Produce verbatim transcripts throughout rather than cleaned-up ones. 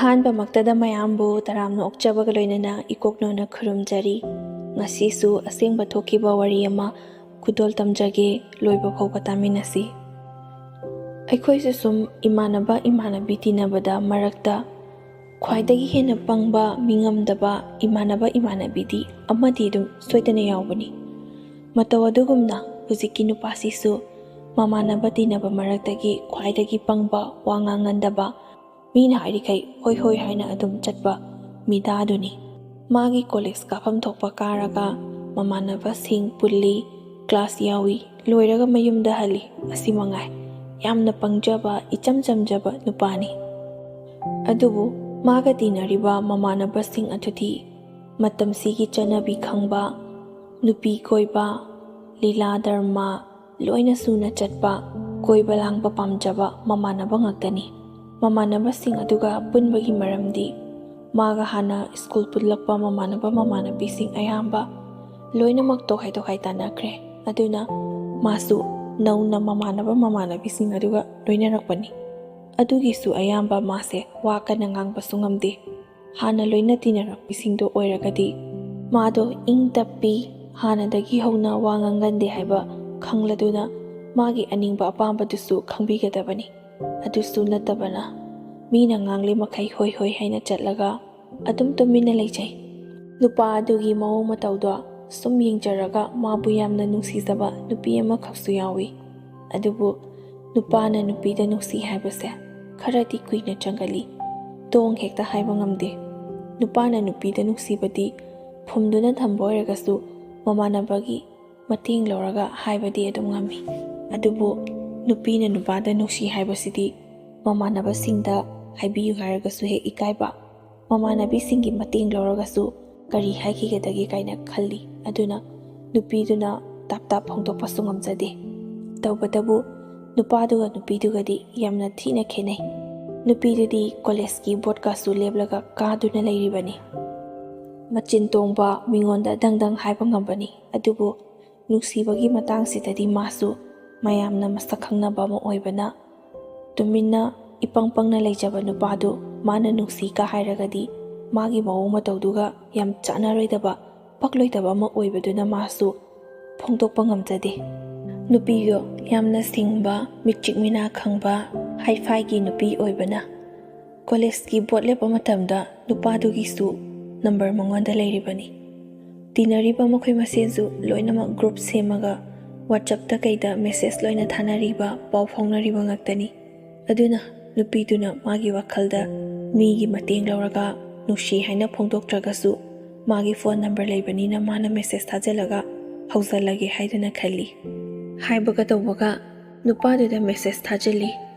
ꯑꯍꯥꯟꯕꯃꯛꯇꯗ ꯃꯌꯥꯝꯕꯨ ꯇꯔꯥꯝꯅ ꯑꯣꯛꯆꯕꯒ ꯂꯣꯏꯅꯅ ꯏꯀꯣꯛꯅꯧꯅ ꯈꯨꯔꯨꯝꯖꯔꯤ꯫ ꯉꯁꯤꯁꯨ ꯑꯁꯦꯡꯕ ꯊꯣꯛꯈꯤꯕ ꯋꯥꯔꯤ ꯑꯃ ꯈꯨꯗꯣꯜ ꯇꯝꯖꯒꯦ, ꯂꯣꯏꯕ ꯐꯥꯎꯕ ꯇꯥꯃꯤꯟꯅꯁꯤ꯫ ꯑꯩꯈꯣꯏꯁꯨ ꯁꯨꯝ ꯏꯃꯥꯟꯅꯕ ꯏꯃꯥꯟꯅꯕꯤ ꯇꯤꯟꯅꯕꯗ ꯃꯔꯛꯇ ꯈ꯭ꯋꯥꯏꯗꯒꯤ ꯍꯦꯟꯅ ꯄꯪꯕ, ꯃꯤꯉꯝꯗꯕ ꯏꯃꯥꯟꯅꯕ ꯏꯃꯥꯟꯅꯕꯤꯗꯤ ꯑꯃꯗꯤ ꯑꯗꯨꯝ ꯁꯣꯏꯗꯅ ꯌꯥꯎꯕꯅꯤ꯫ ꯃꯇꯧ ꯑꯗꯨꯒꯨꯝꯅ ꯍꯧꯖꯤꯛꯀꯤ ꯅꯨꯄꯥꯁꯤꯁꯨ ꯃꯃꯥꯟꯅꯕ ꯇꯤꯟꯅꯕ ꯃꯔꯛꯇꯒꯤ ꯈ꯭ꯋꯥꯏꯗꯒꯤ ꯄꯪꯕ, ꯋꯥ ꯉꯥꯡꯒꯟꯗꯕ, ꯃꯤꯅ ꯍꯥꯏꯔꯤꯈꯩ ꯍꯣꯏ ꯍꯣꯏ ꯍꯥꯏꯅ ꯑꯗꯨꯝ ꯆꯠꯄ ꯃꯤꯗꯥꯗꯨꯅꯤ꯫ ꯃꯥꯒꯤ ꯀꯣꯂꯦꯖ ꯀꯥꯐꯝ ꯊꯣꯛꯄ ꯀꯥꯔꯒ ꯃꯃꯥꯟꯅꯕꯁꯤꯡ ꯄꯨꯜꯂꯤ, ꯀ꯭ꯂꯥꯁ ꯌꯥꯎꯏ, ꯂꯣꯏꯔꯒ ꯃꯌꯨꯝꯗ ꯍꯜꯂꯤ꯫ ꯑꯁꯤ ꯃꯉꯥꯏ꯫ ꯌꯥꯝꯅ ꯄꯪꯖꯕ, ꯏꯆꯝ ꯆꯝꯖꯕ ꯅꯨꯄꯥꯅꯤ꯫ ꯑꯗꯨꯕꯨ ꯃꯥꯒ ꯇꯤꯟꯅꯔꯤꯕ ꯃꯃꯥꯟꯅꯕꯁꯤꯡ ꯑꯗꯨꯗꯤ ꯃꯇꯝꯁꯤꯒꯤ ꯆꯠꯅꯕꯤ ꯈꯪꯕ, ꯅꯨꯄꯤ ꯀꯣꯏꯕ, ꯂꯤꯂꯥ ꯗ꯭ꯔꯃꯥ ꯂꯣꯏꯅ ꯁꯨꯅ ꯆꯠꯄ, ꯀꯣꯏꯕ ꯂꯥꯡꯕ ꯄꯥꯝꯖꯕ ꯃꯃꯥꯟꯅꯕ ꯉꯥꯛꯇꯅꯤ꯫ ꯃꯃꯥꯟꯅꯕꯁꯤꯡ ꯑꯗꯨꯒ ꯄꯨꯟꯕꯒꯤ ꯃꯔꯝꯗꯤ ꯃꯥꯒ ꯍꯥꯟꯅ ꯁ꯭ꯀꯨꯜ ꯄꯨꯜꯂꯛꯄ ꯃꯃꯥꯟꯅꯕ ꯃꯃꯥꯟꯅꯕꯤꯁꯤꯡ ꯑꯌꯥꯝꯕ ꯂꯣꯏꯅꯃꯛ ꯇꯣꯈꯥꯏ ꯇꯣꯈꯥꯏ ꯇꯥꯟꯅꯈ꯭ꯔꯦ꯫ ꯑꯗꯨꯅ ꯃꯥꯁꯨ ꯅꯧꯅ ꯃꯃꯥꯟꯅꯕ ꯃꯃꯥꯟꯅꯕꯤꯁꯤꯡ ꯑꯗꯨꯒ ꯂꯣꯏꯅꯔꯛꯄꯅꯤ꯫ ꯑꯗꯨꯒꯤꯁꯨ ꯑꯌꯥꯝꯕ ꯃꯥꯁꯦ ꯋꯥ ꯀꯟꯅ ꯉꯥꯡꯕꯁꯨ ꯉꯝꯗꯦ꯫ ꯍꯥꯟꯅ ꯂꯣꯏꯅ ꯇꯤꯟꯅꯔꯛꯄꯁꯤꯡꯗꯣ ꯑꯣꯏꯔꯒꯗꯤ ꯃꯥꯗꯣ ꯏꯪ ꯇꯞꯄꯤ, ꯍꯥꯟꯅꯗꯒꯤ ꯍꯧꯅ ꯋꯥ ꯉꯥꯡꯒꯟꯗꯦ ꯍꯥꯏꯕ ꯈꯪꯂꯗꯨꯅ ꯃꯥꯒꯤ ꯑꯅꯤꯡꯕ ꯑꯄꯥꯝꯕꯗꯨꯁꯨ ꯈꯪꯕꯤꯒꯗꯕꯅꯤ꯫ ꯑꯗꯨꯁꯨ ꯅꯠꯇꯕꯅ ꯃꯤꯅ ꯉꯥꯡꯂꯤ ꯃꯈꯩ ꯍꯣꯏ ꯍꯣꯏ ꯍꯥꯏꯅ ꯆꯠꯂꯒ ꯑꯗꯨꯝ ꯇꯨꯃꯤꯟꯅ ꯂꯩꯖꯩ꯫ ꯅꯨꯄꯥ ꯑꯗꯨꯒꯤ ꯃꯑꯣꯡ ꯃꯇꯧꯗꯣ ꯁꯨꯝ ꯌꯦꯡꯖꯔꯒ ꯃꯥꯕꯨ ꯌꯥꯝꯅ ꯅꯨꯡꯁꯤꯖꯕ ꯅꯨꯄꯤ ꯑꯃꯈꯛꯁꯨ ꯌꯥꯎꯏ꯫ ꯑꯗꯨꯕꯨ ꯅꯨꯄꯥꯅ ꯅꯨꯄꯤꯗ ꯅꯨꯡꯁꯤ ꯍꯥꯏꯕꯁꯦ ꯈꯔꯗꯤ ꯀꯨꯏꯅ ꯆꯪꯒꯜꯂꯤ꯫ ꯗꯣꯡ ꯍꯦꯛꯇ ꯍꯥꯏꯕ ꯉꯝꯗꯦ꯫ ꯅꯨꯄꯥꯅ ꯅꯨꯄꯤꯗ ꯅꯨꯡꯁꯤꯕꯗꯤ ꯐꯨꯝꯗꯨꯅ ꯊꯝꯕ ꯑꯣꯏꯔꯒꯁꯨ ꯃꯃꯥꯟꯅꯕꯒꯤ ꯃꯇꯦꯡ ꯂꯧꯔꯒ ꯍꯥꯏꯕꯗꯤ ꯑꯗꯨꯝ ꯉꯝꯃꯤ꯫ ꯑꯗꯨꯕꯨ ꯅꯨꯄꯤꯅ ꯅꯨꯄꯥꯗ ꯅꯨꯡꯁꯤ ꯍꯥꯏꯕꯁꯤꯗꯤ ꯃꯃꯥꯟꯅꯕꯁꯤꯡꯗ ꯍꯥꯏꯕꯤꯌꯨ ꯍꯥꯏꯔꯒꯁꯨ ꯍꯦꯛ ꯏꯀꯥꯏꯕ, ꯃꯃꯥꯟꯅꯕꯤꯁꯤꯡꯒꯤ ꯃꯇꯦꯡ ꯂꯧꯔꯒꯁꯨ ꯀꯔꯤ ꯍꯥꯏꯈꯤꯒꯗꯒꯦ ꯀꯥꯏꯅ ꯈꯜꯂꯤ꯫ ꯑꯗꯨꯅ ꯅꯨꯄꯤꯗꯨꯅ ꯇꯥꯞ ꯇꯥꯞ ꯐꯣꯡꯗꯣꯛꯄꯁꯨ ꯉꯝꯖꯗꯦ꯫ ꯇꯧꯕꯇꯕꯨ ꯅꯨꯄꯥꯗꯨꯒ ꯅꯨꯄꯤꯗꯨꯒꯗꯤ ꯌꯥꯝꯅ ꯊꯤꯅ ꯈꯦꯠꯅꯩ꯫ ꯅꯨꯄꯤꯗꯨꯗꯤ ꯀꯣꯂꯦꯖꯀꯤ ꯕꯣꯔꯗꯀꯁꯨ ꯂꯦꯞꯂꯒ ꯀꯥꯗꯨꯅ ꯂꯩꯔꯤꯕꯅꯤ꯫ ꯃꯆꯤꯟ ꯇꯣꯡꯕ, ꯃꯤꯉꯣꯟꯗ ꯗꯪ ꯗꯪ ꯍꯥꯏꯕ ꯉꯝꯕꯅꯤ꯫ ꯑꯗꯨꯕꯨ ꯅꯨꯡꯁꯤꯕꯒꯤ ꯃꯇꯥꯡꯁꯤꯗꯗꯤ ꯃꯥꯁꯨ ꯃꯌꯥꯝꯅ ꯃꯁꯛ ꯈꯪꯅꯕ ꯑꯃ ꯑꯣꯏꯕꯅ ꯇꯨꯃꯤꯟꯅ ꯏꯄꯪ ꯄꯪꯅ ꯂꯩꯖꯕ ꯅꯨꯄꯥꯗꯨ ꯃꯥꯅ ꯅꯨꯡꯁꯤꯒ ꯍꯥꯏꯔꯒꯗꯤ ꯃꯥꯒꯤ ꯃꯑꯣꯡ ꯃꯇꯧꯗꯨꯒ ꯌꯥꯝ ꯆꯥꯟꯅꯔꯣꯏꯗꯕ, ꯄꯛꯂꯣꯏꯗꯕ ꯑꯃ ꯑꯣꯏꯕꯗꯨꯅ ꯃꯥꯁꯨ ꯐꯣꯡꯗꯣꯛꯄ ꯉꯝꯖꯗꯦ꯫ ꯅꯨꯄꯤꯗꯣ ꯌꯥꯝꯅ ꯁꯤꯡꯕ, ꯃꯤꯆꯤꯛ ꯃꯤꯅꯥ ꯈꯪꯕ, ꯍꯥꯏꯐꯥꯏꯒꯤ ꯅꯨꯄꯤ ꯑꯣꯏꯕꯅ ꯀꯣꯂꯦꯖꯀꯤ ꯕꯣꯠ ꯂꯦꯞꯄ ꯃꯇꯝꯗ ꯅꯨꯄꯥꯗꯨꯒꯤꯁꯨ ꯅꯝꯕꯔ ꯃꯉꯣꯟꯗ ꯂꯩꯔꯤꯕꯅꯤ꯫ ꯇꯤꯟꯅꯔꯤꯕ ꯃꯈꯣꯏ ꯃꯁꯦꯟꯁꯨ ꯂꯣꯏꯅꯃꯛ ꯒ꯭ꯔꯨꯞ ꯁꯦꯝꯃꯒ WhatsApp-ꯇ ꯀꯩꯗ ꯃꯦꯁꯦꯖ ꯂꯣꯏꯅ ꯊꯥꯅꯔꯤꯕ, ꯄꯥꯎ ꯐꯥꯎꯅꯔꯤꯕ ꯉꯥꯛꯇꯅꯤ꯫ ꯑꯗꯨꯅ ꯅꯨꯄꯤꯗꯨꯅ ꯃꯥꯒꯤ ꯋꯥꯈꯜꯗ ꯃꯤꯒꯤ ꯃꯇꯦꯡ ꯂꯧꯔꯒ ꯅꯨꯡꯁꯤ ꯍꯥꯏꯅ ꯐꯣꯡꯗꯣꯛꯇ꯭ꯔꯒꯁꯨ ꯃꯥꯒꯤ ꯐꯣꯟ ꯅꯝꯕꯔ ꯂꯩꯕꯅꯤꯅ ꯃꯥꯅ ꯃꯦꯁꯦꯖ ꯊꯥꯖꯤꯜꯂꯒ ꯍꯧꯖꯜꯂꯒꯦ ꯍꯥꯏꯗꯨꯅ ꯈꯜꯂꯤ꯫ ꯍꯥꯏꯕꯒ ꯇꯧꯕꯒ ꯅꯨꯄꯥꯗꯨꯗ ꯃꯦꯁꯦꯖ ꯊꯥꯖꯤꯜꯂꯤ꯫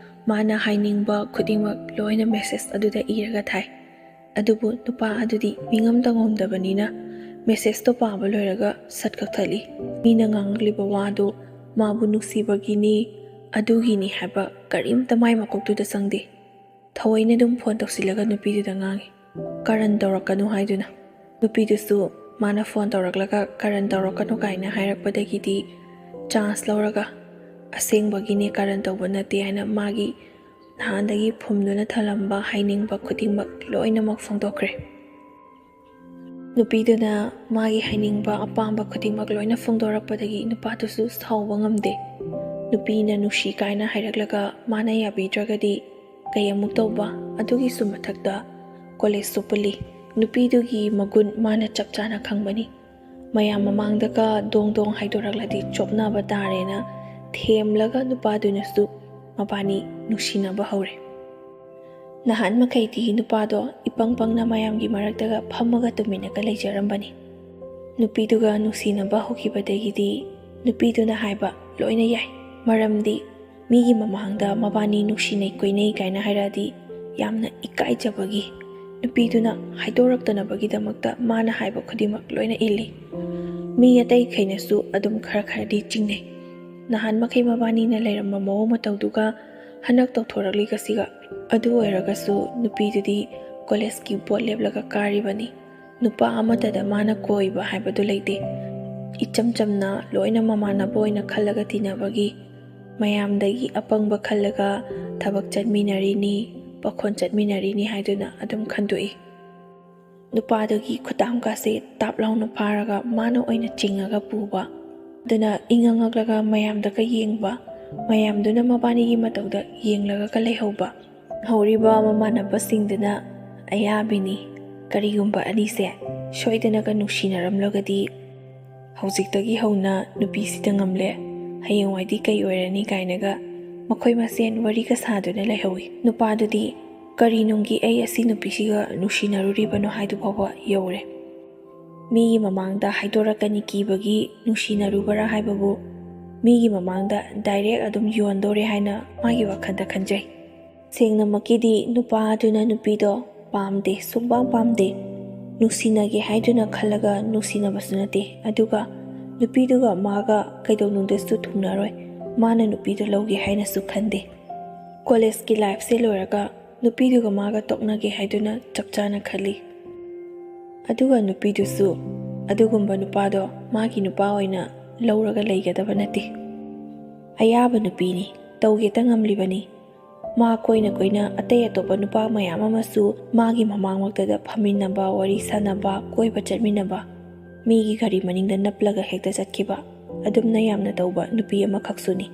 ꯃꯥꯅ ꯍꯥꯏꯅꯤꯡꯕ ꯈꯨꯗꯤꯡꯃꯛ ꯂꯣꯏꯅ ꯃꯦꯁꯦꯖ ꯑꯗꯨꯗ ꯏꯔꯒ ꯊꯥꯏ꯫ ꯑꯗꯨꯕꯨ ꯅꯨꯄꯥ ꯑꯗꯨꯗꯤ ꯃꯤꯉꯝ ꯇꯪꯉꯝꯗꯕꯅꯤꯅ ꯃꯦꯁꯦꯖꯇꯣ ꯄꯥꯕ ꯂꯣꯏꯔꯒ ꯁꯠ ꯀꯛꯊꯠꯂꯤ꯫ ꯃꯤꯅ ꯉꯥꯡꯂꯛꯂꯤꯕ ꯋꯥꯗꯨ ꯃꯥꯕꯨ ꯅꯨꯡꯁꯤꯕꯒꯤꯅꯤ, ꯑꯗꯨꯒꯤꯅꯤ ꯍꯥꯏꯕ ꯀꯔꯤꯝꯇ ꯃꯥꯏ ꯃꯀꯣꯛꯇꯨꯗ ꯆꯪꯗꯦ꯫ ꯊꯑꯣꯏꯅ ꯑꯗꯨꯝ ꯐꯣꯟ ꯇꯧꯁꯤꯜꯂꯒ ꯅꯨꯄꯤꯗꯨꯗ ꯉꯥꯡꯉꯤ, ꯀꯔꯟ ꯇꯧꯔꯛꯀꯅꯨ ꯍꯥꯏꯗꯨꯅ꯫ ꯅꯨꯄꯤꯗꯨꯁꯨ ꯃꯥꯅ ꯐꯣꯟ ꯇꯧꯔꯛꯂꯒ ꯀꯔꯟ ꯇꯧꯔꯛꯀꯅꯨ ꯀꯥꯏꯅ ꯍꯥꯏꯔꯛꯄꯗꯒꯤꯗꯤ ꯆꯥꯟꯁ ꯂꯧꯔꯒ ꯑꯁꯦꯡꯕꯒꯤꯅꯦ, ꯀꯔꯟ ꯇꯧꯕ ꯅꯠꯇꯦ ꯍꯥꯏꯅ ꯃꯥꯒꯤ ꯅꯍꯥꯟꯗꯒꯤ ꯐꯨꯝꯗꯨꯅ ꯊꯜꯂꯝꯕ ꯍꯥꯏꯅꯤꯡꯕ ꯈꯨꯗꯤꯡꯃꯛ ꯂꯣꯏꯅꯃꯛ ꯐꯣꯡꯗꯣꯛꯈ꯭ꯔꯦ꯫ ꯅꯨꯄꯤꯗꯨꯅ ꯃꯥꯒꯤ ꯍꯥꯏꯅꯤꯡꯕ ꯑꯄꯥꯝꯕ ꯈꯨꯗꯤꯡꯃꯛ ꯂꯣꯏꯅ ꯐꯣꯡꯗꯣꯔꯛꯄꯗꯒꯤ ꯅꯨꯄꯥꯗꯨꯁꯨ ꯁꯥꯎꯕ ꯉꯝꯗꯦ꯫ ꯅꯨꯄꯤꯅ ꯅꯨꯡꯁꯤ ꯀꯥꯏꯅ ꯍꯥꯏꯔꯛꯂꯒ ꯃꯥꯅ ꯌꯥꯕꯤꯗ꯭ꯔꯒꯗꯤ ꯀꯩ ꯑꯃꯨꯛ ꯇꯧꯕ? ꯑꯗꯨꯒꯤꯁꯨ ꯃꯊꯛꯇ ꯀꯣꯂꯦꯖꯁꯨ ꯄꯨꯜꯂꯤ꯫ ꯅꯨꯄꯤꯗꯨꯒꯤ ꯃꯒꯨꯟ ꯃꯥꯅ ꯆꯞ ꯆꯥꯅ ꯈꯪꯕꯅꯤ꯫ ꯃꯌꯥꯝ ꯃꯃꯥꯡꯗꯒ ꯗꯣꯡ ꯗꯣꯡ ꯍꯥꯏꯗꯣꯔꯛꯂꯗꯤ ꯆꯣꯞꯅꯕ ꯇꯥꯔꯦꯅ ꯊꯦꯝꯂꯒ ꯅꯨꯄꯥꯗꯨꯅꯁꯨ ꯃꯕꯥꯅꯤ ꯅꯨꯡꯁꯤꯅꯕ ꯍꯧꯔꯦ꯫ ꯅꯍꯥꯟ ꯃꯈꯩꯗꯤ ꯅꯨꯄꯥꯗꯣ ꯏꯄꯪ ꯄꯪꯅ ꯃꯌꯥꯝꯒꯤ ꯃꯔꯛꯇꯒ ꯐꯝꯃꯒ ꯇꯨꯃꯤꯟꯅꯒ ꯂꯩꯖꯔꯝꯕꯅꯤ꯫ ꯅꯨꯄꯤꯗꯨꯒ ꯅꯨꯡꯁꯤꯅꯕ ꯍꯧꯈꯤꯕꯗꯒꯤꯗꯤ ꯅꯨꯄꯤꯗꯨꯅ ꯍꯥꯏꯕ ꯂꯣꯏꯅ ꯌꯥꯏ꯫ ꯃꯔꯝꯗꯤ ꯃꯤꯒꯤ ꯃꯃꯥꯡꯗ ꯃꯕꯥꯅꯤ ꯅꯨꯡꯁꯤꯅꯩ ꯀꯣꯏꯅꯩ ꯀꯥꯏꯅ ꯍꯥꯏꯔꯛꯑꯗꯤ ꯌꯥꯝꯅ ꯏꯀꯥꯏꯖꯕꯒꯤ, ꯅꯨꯄꯤꯗꯨꯅ ꯍꯥꯏꯗꯣꯔꯛꯇꯅꯕꯒꯤꯗꯃꯛꯇ ꯃꯥꯅ ꯍꯥꯏꯕ ꯈꯨꯗꯤꯡꯃꯛ ꯂꯣꯏꯅ ꯏꯜꯂꯤ꯫ ꯃꯤ ꯑꯇꯩꯈꯩꯅꯁꯨ ꯑꯗꯨꯝ ꯈꯔ ꯈꯔꯗꯤ ꯆꯤꯡꯅꯩ꯫ ꯅꯍꯥꯟ ꯃꯈꯩ ꯃꯕꯥꯅꯤꯅ ꯂꯩꯔꯝꯕ ꯃꯑꯣꯡ ꯃꯇꯧꯗꯨꯒ ꯍꯟꯗꯛ ꯇꯧꯊꯣꯔꯛꯂꯤꯒꯁꯤꯒ꯫ ꯑꯗꯨ ꯑꯣꯏꯔꯒꯁꯨ ꯅꯨꯄꯤꯗꯨꯗꯤ ꯀꯣꯂꯦꯖꯀꯤ ꯕꯣꯠ ꯂꯦꯞꯂꯒ ꯀꯥꯔꯤꯕꯅꯤ꯫ ꯅꯨꯄꯥ ꯑꯃꯠꯇꯗ ꯃꯥꯅ ꯀꯣꯏꯕ ꯍꯥꯏꯕꯗꯨ ꯂꯩꯇꯦ꯫ ꯏꯆꯝ ꯆꯝꯅ ꯂꯣꯏꯅ ꯃꯃꯥꯟꯅꯕ ꯑꯣꯏꯅ ꯈꯜꯂꯒ ꯇꯤꯟꯅꯕꯒꯤ, ꯃꯌꯥꯝꯗꯒꯤ ꯑꯄꯪꯕ ꯈꯜꯂꯒ ꯊꯕꯛ ꯆꯠꯃꯤꯟꯅꯔꯤꯅꯤ, ꯄꯥꯈꯣꯟ ꯆꯠꯃꯤꯟꯅꯔꯤꯅꯤ ꯍꯥꯏꯗꯨꯅ ꯑꯗꯨꯝ ꯈꯟꯗꯣꯛꯏ꯫ ꯅꯨꯄꯥꯗꯨꯒꯤ ꯈꯨꯗꯥꯡꯀꯥꯁꯦ ꯇꯥꯞ ꯂꯥꯎꯅ ꯐꯥꯔꯒ ꯃꯥꯅ ꯑꯣꯏꯅ ꯆꯤꯡꯉꯒ ꯄꯨꯕ꯫ ꯑꯗꯨꯅ ꯏꯉꯛ ꯉꯛꯂꯒ ꯃꯌꯥꯝꯗꯒ ꯌꯦꯡꯕ, ꯃꯌꯥꯝꯗꯨꯅ ꯃꯕꯥꯅꯤꯒꯤ ꯃꯇꯧꯗ ꯌꯦꯡꯂꯒꯒ ꯂꯩꯍꯧꯕ꯫ ꯍꯧꯔꯤꯕ ꯃꯃꯥꯟꯅꯕꯁꯤꯡꯗꯨꯅ ꯑꯌꯥꯕꯤꯅꯤ, ꯀꯔꯤꯒꯨꯝꯕ ꯑꯅꯤꯁꯦ ꯁꯣꯏꯗꯅꯒ ꯅꯨꯡꯁꯤꯅꯔꯝꯂꯒꯗꯤ ꯍꯧꯖꯤꯛꯇꯒꯤ ꯍꯧꯅ ꯅꯨꯄꯤꯁꯤꯗ ꯉꯝꯂꯦ, ꯍꯌꯦꯡꯋꯥꯏꯗꯤ ꯀꯩ ꯑꯣꯏꯔꯅꯤ ꯀꯥꯏꯅꯒ ꯃꯈꯣꯏ ꯃꯁꯦꯟ ꯋꯥꯔꯤꯒ ꯁꯥꯗꯨꯅ ꯂꯩꯍꯧꯏ꯫ ꯅꯨꯄꯥꯗꯨꯗꯤ ꯀꯔꯤ ꯅꯨꯡꯒꯤ ꯑꯩ ꯑꯁꯤ ꯅꯨꯄꯤꯁꯤꯒ ꯅꯨꯡꯁꯤꯅꯔꯨꯔꯤꯕꯅꯣ ꯍꯥꯏꯗꯨ ꯐꯥꯎꯕ ꯌꯧꯔꯦ꯫ ꯃꯤꯒꯤ ꯃꯃꯥꯡꯗ ꯍꯥꯏꯗꯣꯔꯛꯀꯅꯤ ꯀꯤꯕꯒꯤ ꯅꯨꯡꯁꯤꯅꯔꯨꯕꯔꯥ ꯍꯥꯏꯕꯕꯨ ꯃꯤꯒꯤ ꯃꯃꯥꯡꯗ ꯗꯥꯏꯔꯦꯛ ꯑꯗꯨꯝ ꯌꯣꯟꯗꯣꯔꯦ ꯍꯥꯏꯅ ꯃꯥꯒꯤ ꯋꯥꯈꯜꯗ ꯈꯟꯖꯩ꯫ ꯁꯦꯡꯅꯃꯛꯀꯤꯗꯤ ꯅꯨꯄꯥ ꯑꯗꯨꯅ ꯅꯨꯄꯤꯗꯣ ꯄꯥꯝꯗꯦ, ꯁꯨꯡꯄꯥꯝ ꯄꯥꯝꯗꯦ꯫ ꯅꯨꯡꯁꯤꯅꯒꯦ ꯍꯥꯏꯗꯨꯅ ꯈꯜꯂꯒ ꯅꯨꯡꯁꯤꯅꯕꯁꯨ ꯅꯠꯇꯦ, ꯑꯗꯨꯒ ꯅꯨꯄꯤꯗꯨꯒ ꯃꯥꯒ ꯀꯩꯗꯧꯅꯨꯡꯗꯁꯨ ꯊꯨꯡꯅꯔꯣꯏ꯫ ꯃꯥꯅ ꯅꯨꯄꯤꯗꯣ ꯂꯧꯒꯦ ꯍꯥꯏꯅꯁꯨ ꯈꯟꯗꯦ꯫ ꯀꯣꯂꯦꯖꯀꯤ ꯂꯥꯏꯐꯁꯦ ꯂꯣꯏꯔꯒ ꯅꯨꯄꯤꯗꯨꯒ ꯃꯥꯒ ꯇꯣꯛꯅꯒꯦ ꯍꯥꯏꯗꯨꯅ ꯆꯞ ꯆꯥꯅ ꯈꯜꯂꯤ꯫ ꯑꯗꯨꯒ ꯅꯨꯄꯤꯗꯨꯁꯨ ꯑꯗꯨꯒꯨꯝꯕ ꯅꯨꯄꯥꯗꯣ ꯃꯥꯒꯤ ꯅꯨꯄꯥ ꯑꯣꯏꯅ ꯂꯧꯔꯒ ꯂꯩꯒꯗꯕ ꯅꯠꯇꯦ꯫ ꯑꯌꯥꯕ ꯅꯨꯄꯤꯅꯤ, ꯇꯧꯒꯦꯇ ꯉꯝꯂꯤꯕꯅꯤ꯫ ꯃꯥ ꯀꯣꯏꯅ ꯀꯣꯏꯅ ꯑꯇꯩ ꯑꯇꯣꯞꯄ ꯅꯨꯄꯥ ꯃꯌꯥꯝ ꯑꯃꯁꯨ ꯃꯥꯒꯤ ꯃꯃꯥꯡꯃꯛꯇꯗ ꯐꯝꯃꯤꯟꯅꯕ, ꯋꯥꯔꯤ ꯁꯥꯟꯅꯕ, ꯀꯣꯏꯕ ꯆꯠꯃꯤꯟꯅꯕ, ꯃꯤꯒꯤ ꯒꯥꯔꯤ ꯃꯅꯤꯡꯗ ꯅꯞꯂꯒ ꯍꯦꯛꯇ ꯆꯠꯈꯤꯕ, ꯑꯗꯨꯝꯅ ꯌꯥꯝꯅ ꯇꯧꯕ ꯅꯨꯄꯤ ꯑꯃꯈꯛꯁꯨꯅꯤ꯫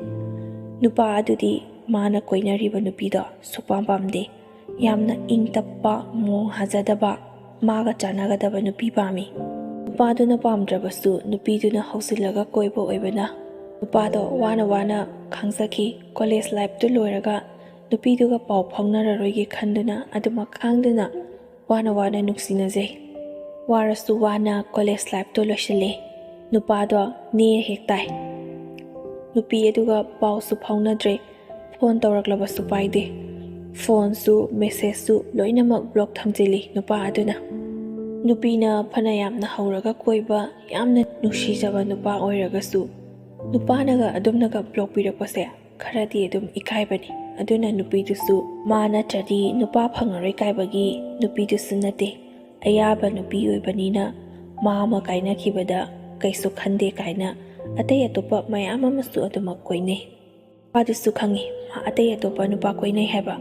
ꯅꯨꯄꯥ ꯑꯗꯨꯗꯤ ꯃꯥꯅ ꯀꯣꯏꯅꯔꯤꯕ ꯅꯨꯄꯤꯗꯣ ꯁꯨꯛꯄꯥꯝ ꯄꯥꯝꯗꯦ꯫ ꯌꯥꯝꯅ ꯏꯪ ꯇꯞꯄ, ꯃꯣꯡ ꯍꯥꯖꯗꯕ, ꯃꯥꯒ ꯆꯥꯟꯅꯒꯗꯕ ꯅꯨꯄꯤ ꯄꯥꯝꯃꯤ꯫ ꯅꯨꯄꯥꯗꯨꯅ ꯄꯥꯝꯗ꯭ꯔꯕꯁꯨ ꯅꯨꯄꯤꯗꯨꯅ ꯍꯧꯖꯤꯜꯂꯒ ꯀꯣꯏꯕ ꯑꯣꯏꯕꯅ ꯅꯨꯄꯥꯗꯣ ꯋꯥꯅ ꯋꯥꯅ ꯈꯥꯡꯖꯈꯤ꯫ ꯀꯣꯂꯦꯖ ꯂꯥꯏꯐꯇꯨ ꯂꯣꯏꯔꯒ ꯅꯨꯄꯤꯗꯨꯒ ꯄꯥꯎ ꯐꯥꯎꯅꯔꯔꯣꯏꯒꯦ ꯈꯟꯗꯨꯅ ꯑꯗꯨꯃꯛ ꯈꯥꯡꯗꯨꯅ ꯋꯥꯅ ꯋꯥꯅ ꯅꯨꯡꯁꯤꯅꯖꯩ꯫ ꯋꯥꯔꯁꯨ ꯋꯥꯅ ꯀꯣꯂꯦꯖ ꯂꯥꯏꯐꯇꯣ ꯂꯣꯏꯁꯤꯜꯂꯦ꯫ ꯅꯨꯄꯥꯗꯣ ꯅꯦ ꯍꯦꯛ ꯇꯥꯏ꯫ ꯅꯨꯄꯤ ꯑꯗꯨꯒ ꯄꯥꯎꯁꯨ ꯐꯥꯎꯅꯗ꯭ꯔꯦ꯫ ꯐꯣꯟ ꯇꯧꯔꯛꯂꯕꯁꯨ ꯄꯥꯏꯗꯦ꯫ ꯐꯣꯟꯁꯨ ꯃꯦꯁꯦꯖꯁꯨ ꯂꯣꯏꯅꯃꯛ ꯕ꯭ꯂꯣꯛ ꯊꯝꯖꯤꯜꯂꯤ ꯅꯨꯄꯥ ꯑꯗꯨꯅ꯫ ꯅꯨꯄꯤꯅ ꯐꯅ ꯌꯥꯝꯅ ꯍꯧꯔꯒ ꯀꯣꯏꯕ, ꯌꯥꯝꯅ ꯅꯨꯡꯁꯤꯖꯕ ꯅꯨꯄꯥ ꯑꯣꯏꯔꯒꯁꯨ ꯅꯨꯄꯥꯅꯒ ꯑꯗꯨꯝꯅꯒ ꯕ꯭ꯂꯣꯛ ꯄꯤꯔꯛꯄꯁꯦ ꯈꯔꯗꯤ ꯑꯗꯨꯝ ꯏꯀꯥꯏꯕꯅꯤ꯫ ꯑꯗꯨꯅ ꯅꯨꯄꯤꯗꯨꯁꯨ ꯃꯥ ꯅꯠꯇ꯭ꯔꯗꯤ ꯅꯨꯄꯥ ꯐꯪꯉꯔꯣꯏ ꯀꯥꯏꯕꯒꯤ ꯅꯨꯄꯤꯗꯨꯁꯨ ꯅꯠꯇꯦ꯫ ꯑꯌꯥꯕ ꯅꯨꯄꯤ ꯑꯣꯏꯕꯅꯤꯅ ꯃꯥ ꯑꯃ ꯀꯥꯏꯅꯈꯤꯕꯗ ꯀꯩꯁꯨ ꯈꯟꯗꯦ ꯀꯥꯏꯅ ꯑꯇꯩ ꯑꯇꯣꯞꯄ ꯃꯌꯥꯝ ꯑꯃꯁꯨ ꯑꯗꯨꯃꯛ ꯀꯣꯏꯅꯩ꯫ ꯅꯨꯄꯥꯗꯨꯁꯨ ꯈꯪꯉꯤ ꯃꯥ ꯑꯇꯩ ꯑꯇꯣꯞꯄ ꯅꯨꯄꯥ ꯀꯣꯏꯅꯩ ꯍꯥꯏꯕ꯫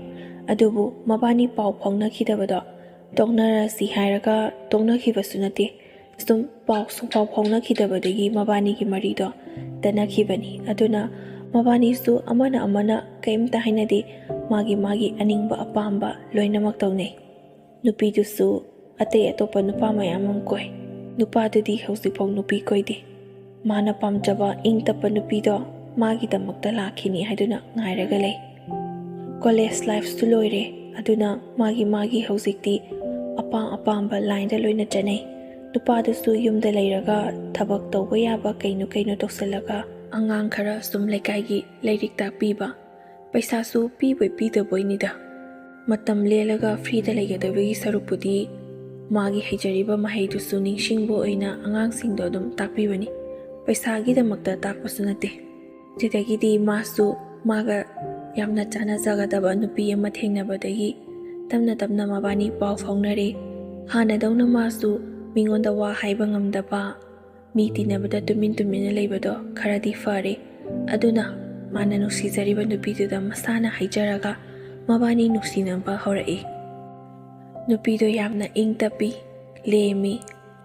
ꯑꯗꯨꯕꯨ ꯃꯕꯥꯅꯤ ꯄꯥꯎ ꯐꯥꯎꯅꯈꯤꯗꯕꯗꯣ ꯇꯣꯛꯅꯔꯁꯤ ꯍꯥꯏꯔꯒ ꯇꯣꯛꯅꯈꯤꯕꯁꯨ ꯅꯠꯇꯦ꯫ ꯁꯨꯝ ꯄꯥꯎ ꯁꯨꯡꯐꯥꯎ ꯐꯥꯎꯅꯈꯤꯗꯕꯗꯒꯤ ꯃꯕꯥꯅꯤꯒꯤ ꯃꯔꯤꯗꯣ ꯇꯠꯅꯈꯤꯕꯅꯤ꯫ ꯑꯗꯨꯅ ꯃꯕꯥꯅꯤꯁꯨ ꯑꯃꯅ ꯑꯃꯅ ꯀꯔꯤꯝꯇ ꯍꯥꯏꯅꯗꯦ꯫ ꯃꯥꯒꯤ ꯃꯥꯒꯤ ꯑꯅꯤꯡꯕ ꯑꯄꯥꯝꯕ ꯂꯣꯏꯅꯃꯛ ꯇꯧꯅꯩ꯫ ꯅꯨꯄꯤꯗꯨꯁꯨ ꯑꯇꯩ ꯑꯇꯣꯞꯄ ꯅꯨꯄꯥ ꯃꯌꯥꯝ ꯑꯃ ꯀꯣꯏ꯫ ꯅꯨꯄꯥꯗꯨꯗꯤ ꯍꯧꯖꯤꯛꯐꯥꯎ ꯅꯨꯄꯤ ꯀꯣꯏꯗꯦ꯫ ꯃꯥꯅ ꯄꯥꯝꯖꯕ ꯏꯪ ꯇꯞꯄ ꯅꯨꯄꯤꯗꯣ ꯃꯥꯒꯤꯗꯃꯛꯇ ꯂꯥꯛꯈꯤꯅꯤ ꯍꯥꯏꯗꯨꯅ ꯉꯥꯏꯔꯒ ꯂꯩ꯫ ꯀꯣꯂꯦꯖ ꯂꯥꯏꯐꯁꯨ ꯂꯣꯏꯔꯦ꯫ ꯑꯗꯨꯅ ꯃꯥꯒꯤ ꯃꯥꯒꯤ ꯍꯧꯖꯤꯛꯇꯤ ꯑꯄꯥꯝ ꯑꯄꯥꯝꯕ ꯂꯥꯏꯟꯗ ꯂꯣꯏꯅ ꯆꯠꯅꯩ꯫ ꯅꯨꯄꯥꯗꯨꯁꯨ ꯌꯨꯝꯗ ꯂꯩꯔꯒ ꯊꯕꯛ ꯇꯧꯕ ꯌꯥꯕ ꯀꯩꯅꯣ ꯀꯩꯅꯣ ꯇꯧꯁꯤꯜꯂꯒ ꯑꯉꯥꯡ ꯈꯔ ꯁꯨꯝ ꯂꯩꯀꯥꯏꯒꯤ ꯂꯥꯏꯔꯤꯛ ꯇꯥꯛꯄꯤꯕ, ꯄꯩꯁꯥꯁꯨ ꯄꯤꯕꯣꯏ ꯄꯤꯗꯕꯣꯏꯅꯤꯗ꯫ ꯃꯇꯝ ꯂꯦꯜꯂꯒ ꯐ꯭ꯔꯤꯗ ꯂꯩꯒꯗꯕꯒꯤ ꯁꯔꯨꯛꯄꯨꯗꯤ ꯃꯥꯒꯤ ꯍꯩꯖꯔꯤꯕ ꯃꯍꯩꯗꯨꯁꯨ ꯅꯤꯡꯁꯤꯡꯕ ꯑꯣꯏꯅ ꯑꯉꯥꯡꯁꯤꯡꯗꯣ ꯑꯗꯨꯝ ꯇꯥꯛꯄꯤꯕꯅꯤ꯫ ꯄꯩꯁꯥꯒꯤꯗꯃꯛꯇ ꯇꯥꯛꯄꯁꯨ ꯅꯠꯇꯦ꯫ ꯁꯤꯗꯒꯤꯗꯤ ꯃꯥꯁꯨ ꯃꯥꯒ ꯌꯥꯝꯅ ꯆꯥꯟꯅꯖꯒꯗꯕ ꯅꯨꯄꯤ ꯑꯃ ꯊꯦꯡꯅꯕꯗꯒꯤ ꯇꯞꯅ ꯇꯞꯅ ꯃꯕꯥꯅꯤ ꯄꯥꯎ ꯐꯥꯎꯅꯔꯦ꯫ ꯍꯥꯟꯅꯗꯧꯅ ꯃꯥꯁꯨ ꯃꯤꯉꯣꯟꯗ ꯋꯥ ꯍꯥꯏꯕ ꯉꯝꯗꯕ, ꯃꯤ ꯇꯤꯟꯅꯕꯗ ꯇꯨꯃꯤꯟ ꯇꯨꯃꯤꯟꯅ ꯂꯩꯕꯗꯣ ꯈꯔꯗꯤ ꯐꯔꯦ꯫ ꯑꯗꯨꯅ ꯃꯥꯅ ꯅꯨꯡꯁꯤꯖꯔꯤꯕ ꯅꯨꯄꯤꯗꯨꯗ ꯃꯁꯥꯅ ꯍꯥꯏꯖꯔꯒ ꯃꯕꯥꯅꯤ ꯅꯨꯡꯁꯤꯅꯕ ꯍꯧꯔꯛꯏ꯫ ꯅꯨꯄꯤꯗꯣ ꯌꯥꯝꯅ ꯏꯪ ꯇꯞꯄꯤ, ꯂꯦꯝꯃꯤ꯫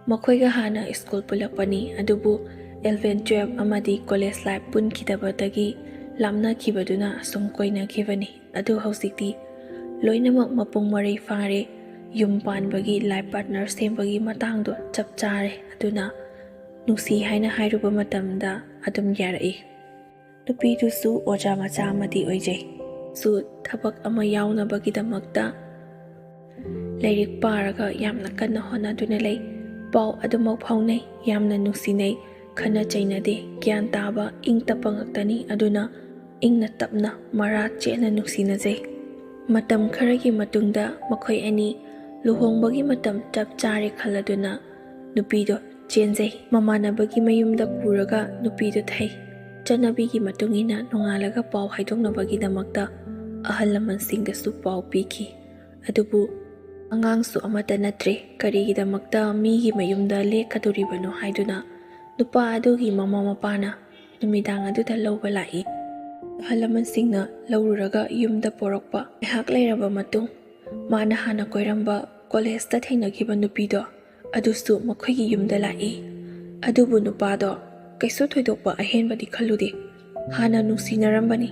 ꯃꯈꯣꯏꯒ ꯍꯥꯟꯅ ꯁ꯭ꯀꯨꯜ ꯄꯨꯜꯂꯛꯄꯅꯤ, ꯑꯗꯨꯕꯨ ꯏꯂꯚꯦꯟ, ꯇꯨꯋꯦꯜꯐ ꯑꯃꯗꯤ ꯀꯣꯂꯦꯖ ꯂꯥꯏꯐ ꯄꯨꯟꯈꯤꯗꯕꯗꯒꯤ ꯂꯥꯞꯅꯈꯤꯕꯗꯨꯅ ꯑꯁꯨꯝ ꯀꯣꯏꯅꯈꯤꯕꯅꯤ꯫ ꯑꯗꯨ ꯍꯧꯖꯤꯛꯇꯤ ꯂꯣꯏꯅꯃꯛ ꯃꯄꯨꯡ ꯃꯔꯩ ꯐꯥꯔꯦ꯫ ꯌꯨꯝ ꯄꯥꯟꯕꯒꯤ ꯂꯥꯏꯐ ꯄꯥꯔꯠꯅꯔ ꯁꯦꯝꯕꯒꯤ ꯃꯇꯥꯡꯗꯣ ꯆꯞ ꯆꯥꯔꯦ꯫ ꯑꯗꯨꯅ ꯅꯨꯡꯁꯤ ꯍꯥꯏꯅ ꯍꯥꯏꯔꯨꯕ ꯃꯇꯝꯗ ꯑꯗꯨꯝ ꯌꯥꯔꯛꯏ꯫ ꯅꯨꯄꯤꯗꯨꯁꯨ ꯑꯣꯖꯥ ꯃꯆꯥ ꯑꯃꯗꯤ ꯑꯣꯏꯖꯩ꯫ ꯁꯨ ꯊꯕꯛ ꯑꯃ ꯌꯥꯎꯅꯕꯒꯤꯗꯃꯛꯇ ꯂꯥꯏꯔꯤꯛ ꯄꯥꯔꯒ ꯌꯥꯝꯅ ꯀꯟꯅ ꯍꯣꯠꯅꯗꯨꯅ ꯂꯩ꯫ ꯄꯥꯎ ꯑꯗꯨꯃꯛ ꯐꯥꯎꯅꯩ, ꯌꯥꯝꯅ ꯅꯨꯡꯁꯤꯅꯩ, ꯈꯠꯅ ꯆꯩꯅꯗꯦ, ꯒ꯭ꯌꯥꯟ ꯇꯥꯕ, ꯏꯪ ꯇꯞꯄ ꯉꯥꯛꯇꯅꯤ꯫ ꯑꯗꯨꯅ ꯏꯪꯅ ꯇꯞꯅ ꯃꯔꯥ ꯆꯦꯠꯅ ꯅꯨꯡꯁꯤꯅꯖꯩ꯫ ꯃꯇꯝ ꯈꯔꯒꯤ ꯃꯇꯨꯡꯗ ꯃꯈꯣꯏ ꯑꯅꯤ ꯂꯨꯍꯣꯡꯕꯒꯤ ꯃꯇꯝ ꯆꯞ ꯆꯥꯔꯦ ꯈꯜꯂꯗꯨꯅ ꯅꯨꯄꯤꯗꯣ ꯆꯦꯟꯖꯩ꯫ ꯃꯃꯥꯟꯅꯕꯒꯤ ꯃꯌꯨꯝꯗ ꯄꯨꯔꯒ ꯅꯨꯄꯤꯗꯣ ꯊꯩ꯫ ꯆꯠꯅꯕꯤꯒꯤ ꯃꯇꯨꯡ ꯏꯟꯅ ꯅꯣꯡꯉꯥꯜꯂꯒ ꯄꯥꯎ ꯍꯥꯏꯗꯣꯛꯅꯕꯒꯤꯗꯃꯛꯇ ꯑꯍꯜ ꯂꯃꯟꯁꯤꯡꯗꯁꯨ ꯄꯥꯎ ꯄꯤꯈꯤ꯫ ꯑꯗꯨꯕꯨ ꯑꯉꯥꯡꯁꯨ ꯑꯃꯠꯇ ꯅꯠꯇ꯭ꯔꯦ꯫ ꯀꯔꯤꯒꯤꯗꯃꯛꯇ ꯃꯤꯒꯤ ꯃꯌꯨꯝꯗ ꯂꯦꯛꯀꯗꯣꯔꯤꯕꯅꯣ ꯍꯥꯏꯗꯨꯅ ꯅꯨꯄꯥ ꯑꯗꯨꯒꯤ ꯃꯃꯥ ꯃꯄꯥꯅ ꯅꯨꯃꯤꯗꯥꯡ ꯑꯗꯨꯗ ꯂꯧꯕ ꯂꯥꯛꯏ꯫ ꯑꯍꯜ ꯂꯃꯟꯁꯤꯡꯅ ꯂꯧꯔꯨꯔꯒ ꯌꯨꯝꯗ ꯄꯣꯔꯛꯄ꯫ ꯉꯥꯏꯍꯥꯛ ꯂꯩꯔꯕ ꯃꯇꯨꯡ, ꯃꯥꯅ ꯍꯥꯟꯅ ꯀꯣꯏꯔꯝꯕ ꯀꯣꯂꯦꯖꯇ ꯊꯦꯡꯅꯈꯤꯕ ꯅꯨꯄꯤꯗꯣ ꯑꯗꯨꯁꯨ ꯃꯈꯣꯏꯒꯤ ꯌꯨꯝꯗ ꯂꯥꯛꯏ꯫ ꯑꯗꯨꯕꯨ ꯅꯨꯄꯥꯗꯣ ꯀꯩꯁꯨ ꯊꯣꯏꯗꯣꯛꯄ ꯑꯍꯦꯟꯕꯗꯤ ꯈꯜꯂꯨꯗꯦ꯫ ꯍꯥꯟꯅ ꯅꯨꯡꯁꯤꯅꯔꯝꯕꯅꯤ,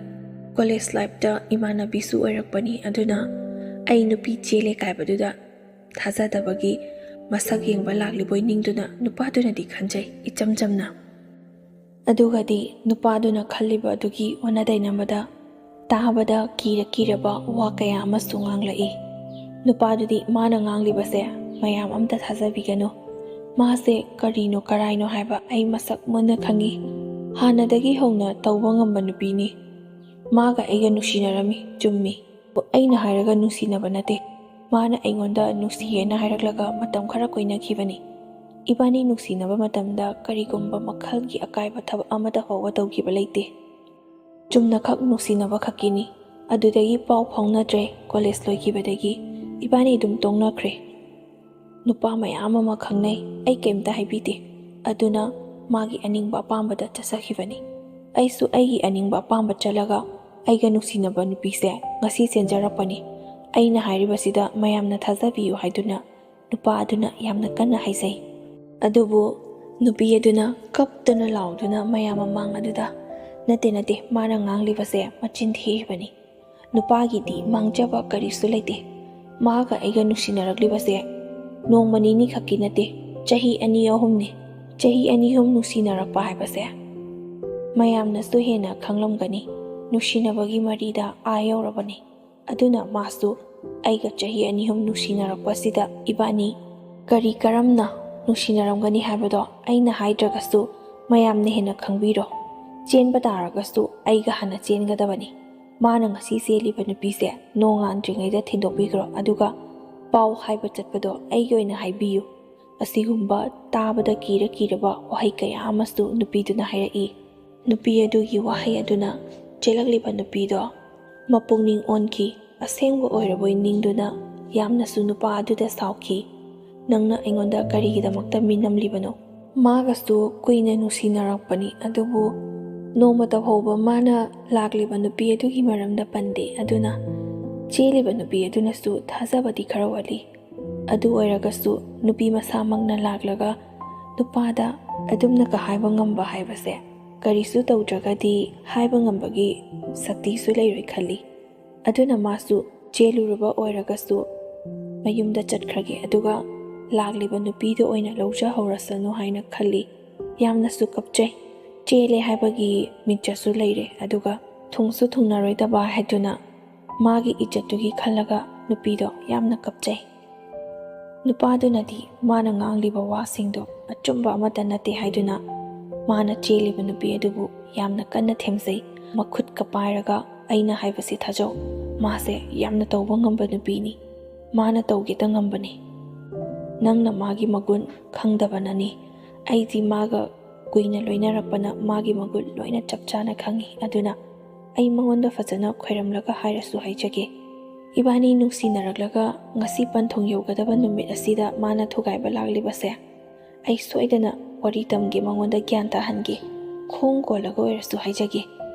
ꯀꯣꯂꯦꯖ ꯂꯥꯏꯐꯇ ꯏꯃꯥꯟꯅꯕꯤꯁꯨ ꯑꯣꯏꯔꯛꯄꯅꯤ꯫ ꯑꯗꯨꯅ ꯑꯩ ꯅꯨꯄꯤ ꯆꯦꯜꯂꯦ ꯀꯥꯏꯕꯗꯨꯗ ꯊꯥꯖꯗꯕꯒꯤ ꯃꯁꯛ ꯌꯦꯡꯕ ꯂꯥꯛꯂꯤꯕꯣꯏ ꯅꯤꯡꯗꯨꯅ ꯅꯨꯄꯥꯗꯨꯅꯗꯤ ꯈꯟꯖꯩ, ꯏꯆꯝ ꯆꯝꯅ꯫ ꯑꯗꯨꯒꯗꯤ ꯅꯨꯄꯥꯗꯨꯅ ꯈꯜꯂꯤꯕ ꯑꯗꯨꯒꯤ ꯑꯣꯟꯅ ꯇꯩꯅꯕꯗ ꯇꯥꯕꯗ ꯀꯤꯔ ꯀꯤꯔꯕ ꯋꯥ ꯀꯌꯥ ꯑꯃꯁꯨ ꯉꯥꯡꯂꯛꯏ꯫ ꯅꯨꯄꯥꯗꯨꯗꯤ ꯃꯥꯅ ꯉꯥꯡꯂꯤꯕꯁꯦ ꯃꯌꯥꯝ ꯑꯝꯇ ꯊꯥꯖꯕꯤꯒꯅꯨ꯫ ꯃꯥꯁꯦ ꯀꯔꯤꯅꯣ ꯀꯔꯥꯏꯅꯣ ꯍꯥꯏꯕ ꯑꯩ ꯃꯁꯛ ꯃꯨꯟꯅ ꯈꯪꯉꯤ꯫ ꯍꯥꯟꯅꯗꯒꯤ ꯍꯧꯅ ꯇꯧꯕ ꯉꯝꯕ ꯅꯨꯄꯤꯅꯤ꯫ ꯃꯥꯒ ꯑꯩꯒ ꯅꯨꯡꯁꯤꯅꯔꯝꯃꯤ, ꯆꯨꯝꯃꯤ꯫ ꯑꯩꯅ ꯍꯥꯏꯔꯒ ꯅꯨꯡꯁꯤꯅꯕ ꯅꯠꯇꯦ꯫ ꯃꯥꯅ ꯑꯩꯉꯣꯟꯗ ꯅꯨꯡꯁꯤꯌꯦꯅ ꯍꯥꯏꯔꯛꯂꯒ ꯃꯇꯝ ꯈꯔ ꯀꯣꯏꯅꯈꯤꯕꯅꯤ꯫ ꯏꯕꯥꯅꯤ ꯅꯨꯡꯁꯤꯅꯕ ꯃꯇꯝꯗ ꯀꯔꯤꯒꯨꯝꯕ ꯃꯈꯜꯒꯤ ꯑꯀꯥꯏꯕ ꯊꯕꯛ ꯑꯃꯠꯇ ꯐꯥꯎꯕ ꯇꯧꯈꯤꯕ ꯂꯩꯇꯦ꯫ ꯆꯨꯝꯅꯈꯛ ꯅꯨꯡꯁꯤꯅꯕ ꯈꯛꯀꯤꯅꯤ꯫ ꯑꯗꯨꯗꯒꯤ ꯄꯥꯎ ꯐꯥꯎꯅꯗ꯭ꯔꯦ꯫ ꯀꯣꯂꯦꯖ ꯂꯣꯏꯈꯤꯕꯗꯒꯤ ꯏꯕꯥꯅꯤ ꯑꯗꯨꯝ ꯇꯣꯛꯅꯈ꯭ꯔꯦ꯫ ꯅꯨꯄꯥ ꯃꯌꯥꯝ ꯑꯃ ꯈꯪꯅꯩ, ꯑꯩ ꯀꯩꯝꯇ ꯍꯥꯏꯕꯤꯗꯦ꯫ ꯑꯗꯨꯅ ꯃꯥꯒꯤ ꯑꯅꯤꯡꯕ ꯑꯄꯥꯝꯕꯗ ꯆꯠꯆꯈꯤꯕꯅꯤ꯫ ꯑꯩꯁꯨ ꯑꯩꯒꯤ ꯑꯅꯤꯡꯕ ꯑꯄꯥꯝꯕ ꯆꯠꯂꯒ ꯑꯩꯒ ꯅꯨꯡꯁꯤꯅꯕ ꯅꯨꯄꯤꯁꯦ ꯉꯁꯤ ꯆꯦꯟꯖꯔꯛꯄꯅꯤ꯫ ꯑꯩꯅ ꯍꯥꯏꯔꯤꯕꯁꯤꯗ ꯃꯌꯥꯝꯅ ꯊꯥꯖꯕꯤꯌꯨ ꯍꯥꯏꯗꯨꯅ ꯅꯨꯄꯥ ꯑꯗꯨꯅ ꯌꯥꯝꯅ ꯀꯟꯅ ꯍꯥꯏꯖꯩ꯫ ꯑꯗꯨꯕꯨ ꯅꯨꯄꯤ ꯑꯗꯨꯅ ꯀꯞꯇꯨꯅ ꯂꯥꯎꯗꯨꯅ ꯃꯌꯥꯝ ꯃꯃꯥꯡ ꯑꯗꯨꯗ, "ꯅꯠꯇꯦ, ꯅꯠꯇꯦ, ꯃꯥꯅ ꯉꯥꯡꯂꯤꯕꯁꯦ ꯃꯆꯤꯟ ꯊꯤꯔꯤꯕꯅꯤ꯫ ꯅꯨꯄꯥꯒꯤꯗꯤ ꯃꯥꯡꯖꯕ ꯀꯔꯤꯁꯨ ꯂꯩꯇꯦ꯫ ꯃꯥꯒ ꯑꯩꯒ ꯅꯨꯡꯁꯤꯅꯔꯛꯂꯤꯕꯁꯦ ꯅꯣꯡꯃ ꯅꯤꯅꯤ ꯈꯛꯀꯤ ꯅꯠꯇꯦ, ꯆꯍꯤ ꯑꯅꯤ ꯑꯍꯨꯝꯅꯤ꯫ ꯆꯍꯤ ꯑꯅꯤ ꯑꯍꯨꯝ ꯅꯨꯡꯁꯤꯅꯔꯛꯄ ꯍꯥꯏꯕꯁꯦ ꯃꯌꯥꯝꯅꯁꯨ ꯍꯦꯟꯅ ꯈꯪꯂꯝꯒꯅꯤ꯫ ꯅꯨꯡꯁꯤꯅꯕꯒꯤ ꯃꯔꯤꯗ ꯑꯥ ꯌꯧꯔꯕꯅꯤ꯫ ꯑꯗꯨꯅ ꯃꯥꯁꯨ ꯑꯩꯒ ꯆꯍꯤ ꯑꯅꯤ ꯑꯍꯨꯝ ꯅꯨꯡꯁꯤꯅꯔꯛꯄꯁꯤꯗ ꯏꯕꯥꯅꯤ ꯀꯔꯤ ꯀꯔꯝꯅ ꯅꯨꯡꯁꯤꯅꯔꯝꯒꯅꯤ ꯍꯥꯏꯕꯗꯣ ꯑꯩꯅ ꯍꯥꯏꯗ꯭ꯔꯒꯁꯨ ꯃꯌꯥꯝꯅ ꯍꯦꯟꯅ ꯈꯪꯕꯤꯔꯣ꯫ ꯆꯦꯟꯕ ꯇꯥꯔꯒꯁꯨ ꯑꯩꯒ ꯍꯥꯟꯅ ꯆꯦꯟꯒꯗꯕꯅꯤ꯫ ꯃꯥꯅ ꯉꯁꯤ ꯆꯦꯜꯂꯤꯕ ꯅꯨꯄꯤꯁꯦ ꯅꯣꯡꯉꯥꯟꯗ꯭ꯔꯤꯉꯩꯗ ꯊꯤꯟꯗꯣꯛꯄꯤꯈ꯭ꯔꯣ, ꯑꯗꯨꯒ ꯄꯥꯎ ꯍꯥꯏꯕ ꯆꯠꯄꯗꯣ ꯑꯩꯒꯤ ꯑꯣꯏꯅ ꯍꯥꯏꯕꯤꯌꯨ꯫" ꯑꯁꯤꯒꯨꯝꯕ ꯇꯥꯕꯗ ꯀꯤꯔ ꯀꯤꯔꯕ ꯋꯥꯍꯩ ꯀꯌꯥ ꯑꯃꯁꯨ ꯅꯨꯄꯤꯗꯨꯅ ꯍꯥꯏꯔꯛꯏ꯫ ꯅꯨꯄꯤ ꯑꯗꯨꯒꯤ ꯋꯥꯍꯩ ꯑꯗꯨꯅ ꯆꯦꯜꯂꯛꯂꯤꯕ ꯅꯨꯄꯤꯗꯣ ꯃꯄꯨꯛꯅꯤꯡ ꯑꯣꯟꯈꯤ꯫ ꯑꯁꯦꯡꯕ ꯑꯣꯏꯔꯕꯣꯏ ꯅꯤꯡꯗꯨꯅ ꯌꯥꯝꯅꯁꯨ ꯅꯨꯄꯥ ꯑꯗꯨꯗ ꯁꯥꯎꯈꯤ꯫ "ꯅꯪꯅ ꯑꯩꯉꯣꯟꯗ ꯀꯔꯤꯒꯤꯗꯃꯛꯇ ꯃꯤꯅꯝꯂꯤꯕꯅꯣ? ꯃꯥꯒꯁꯨ ꯀꯨꯏꯅ ꯅꯨꯡꯁꯤꯅꯔꯛꯄꯅꯤ, ꯑꯗꯨꯕꯨ ꯅꯣꯡꯃꯇ ꯐꯥꯎꯕ ꯃꯥꯅ ꯂꯥꯛꯂꯤꯕ ꯅꯨꯄꯤ ꯑꯗꯨꯒꯤ ꯃꯔꯝꯗ ꯄꯟꯗꯦ꯫ ꯑꯗꯨꯅ ꯆꯦꯜꯂꯤꯕ ꯅꯨꯄꯤ ꯑꯗꯨꯅꯁꯨ ꯊꯥꯖꯕꯗꯤ ꯈꯔ ꯋꯥꯠꯂꯤ꯫ ꯑꯗꯨ ꯑꯣꯏꯔꯒꯁꯨ ꯅꯨꯄꯤ ꯃꯁꯥꯃꯛꯅ ꯂꯥꯛꯂꯒ ꯅꯨꯄꯥꯗ ꯑꯗꯨꯝꯅꯒ ꯍꯥꯏꯕ ꯉꯝꯕ ꯍꯥꯏꯕꯁꯦ ꯀꯔꯤꯁꯨ ꯇꯧꯗ꯭ꯔꯒꯗꯤ ꯍꯥꯏꯕ ꯉꯝꯕꯒꯤ ꯁꯛꯇꯤꯁꯨ ꯂꯩꯔꯣꯏ ꯈꯜꯂꯤ꯫ ꯑꯗꯨꯅ ꯃꯥꯁꯨ ꯆꯦꯜꯂꯨꯔꯕ ꯑꯣꯏꯔꯒꯁꯨ ꯃꯌꯨꯝꯗ ꯆꯠꯈ꯭ꯔꯒꯦ, ꯑꯗꯨꯒ ꯂꯥꯛꯂꯤꯕ ꯅꯨꯄꯤꯗꯨ ꯑꯣꯏꯅ ꯂꯧꯖꯍꯧꯔꯁꯅꯨ ꯍꯥꯏꯅ ꯈꯜꯂꯤ꯫ ꯌꯥꯝꯅꯁꯨ ꯀꯞꯆꯩ꯫ ꯆꯦꯜꯂꯦ ꯍꯥꯏꯕꯒꯤ ꯃꯤꯡꯆꯠꯁꯨ ꯂꯩꯔꯦ, ꯑꯗꯨꯒ ꯊꯨꯡꯁꯨ ꯊꯨꯡꯅꯔꯣꯏꯗꯕ ꯍꯥꯏꯗꯨꯅ ꯃꯥꯒꯤ ꯏꯖꯠꯇꯨꯒꯤ ꯈꯜꯂꯒ ꯅꯨꯄꯤꯗꯣ ꯌꯥꯝꯅ ꯀꯞꯆꯩ꯫ ꯅꯨꯄꯥꯗꯨꯅꯗꯤ ꯃꯥꯅ ꯉꯥꯡꯂꯤꯕ ꯋꯥꯁꯤꯡꯗꯣ ꯑꯆꯨꯝꯕ ꯑꯃꯠꯇ ꯅꯠꯇꯦ ꯍꯥꯏꯗꯨꯅ ꯃꯥꯅ ꯆꯦꯜꯂꯤꯕ ꯅꯨꯄꯤ ꯑꯗꯨꯕꯨ ꯌꯥꯝꯅ ꯀꯟꯅ ꯊꯦꯝꯖꯩ꯫ ꯃꯈꯨꯠꯀ ꯄꯥꯏꯔꯒ, "ꯑꯩꯅ ꯍꯥꯏꯕꯁꯤ ꯊꯥꯖꯧ, ꯃꯥꯁꯦ ꯌꯥꯝꯅ ꯇꯧꯕ ꯉꯝꯕ ꯅꯨꯄꯤꯅꯤ꯫ ꯃꯥꯅ ꯇꯧꯒꯦꯇ ꯉꯝꯕꯅꯤ꯫ ꯅꯪꯅ ꯃꯥꯒꯤ ꯃꯒꯨꯟ ꯈꯪꯗꯕꯅꯅꯤ꯫ ꯑꯩꯗꯤ ꯃꯥꯒ ꯀꯨꯏꯅ ꯂꯣꯏꯅꯔꯛꯄꯅ ꯃꯥꯒꯤ ꯃꯒꯨꯟ ꯂꯣꯏꯅ ꯆꯞ ꯆꯥꯅ ꯈꯪꯏ꯫ ꯑꯗꯨꯅ ꯑꯩ ꯃꯉꯣꯟꯗ ꯐꯖꯅ ꯈꯣꯏꯔꯝꯂꯒ ꯍꯥꯏꯔꯁꯨ ꯍꯥꯏꯖꯒꯦ꯫ ꯏꯕꯥꯅꯤ ꯅꯨꯡꯁꯤꯅꯔꯛꯂꯒ ꯉꯁꯤ ꯄꯟꯊꯨꯡ ꯌꯧꯒꯗꯕ ꯅꯨꯃꯤꯠ ꯑꯁꯤꯗ ꯃꯥꯅ ꯊꯨꯒꯥꯏꯕ ꯂꯥꯛꯂꯤꯕꯁꯦ ꯑꯩ ꯁꯣꯏꯗꯅ ꯋꯥꯔꯤ ꯇꯝꯒꯦ, ꯃꯉꯣꯟꯗ ꯒ꯭ꯌꯥꯟ ꯇꯥꯍꯟꯒꯦ꯫ ꯈꯣꯡ ꯀꯣꯜꯂꯒ ꯑꯣꯏꯔꯁꯨ ꯍꯥꯏꯖꯒꯦ꯫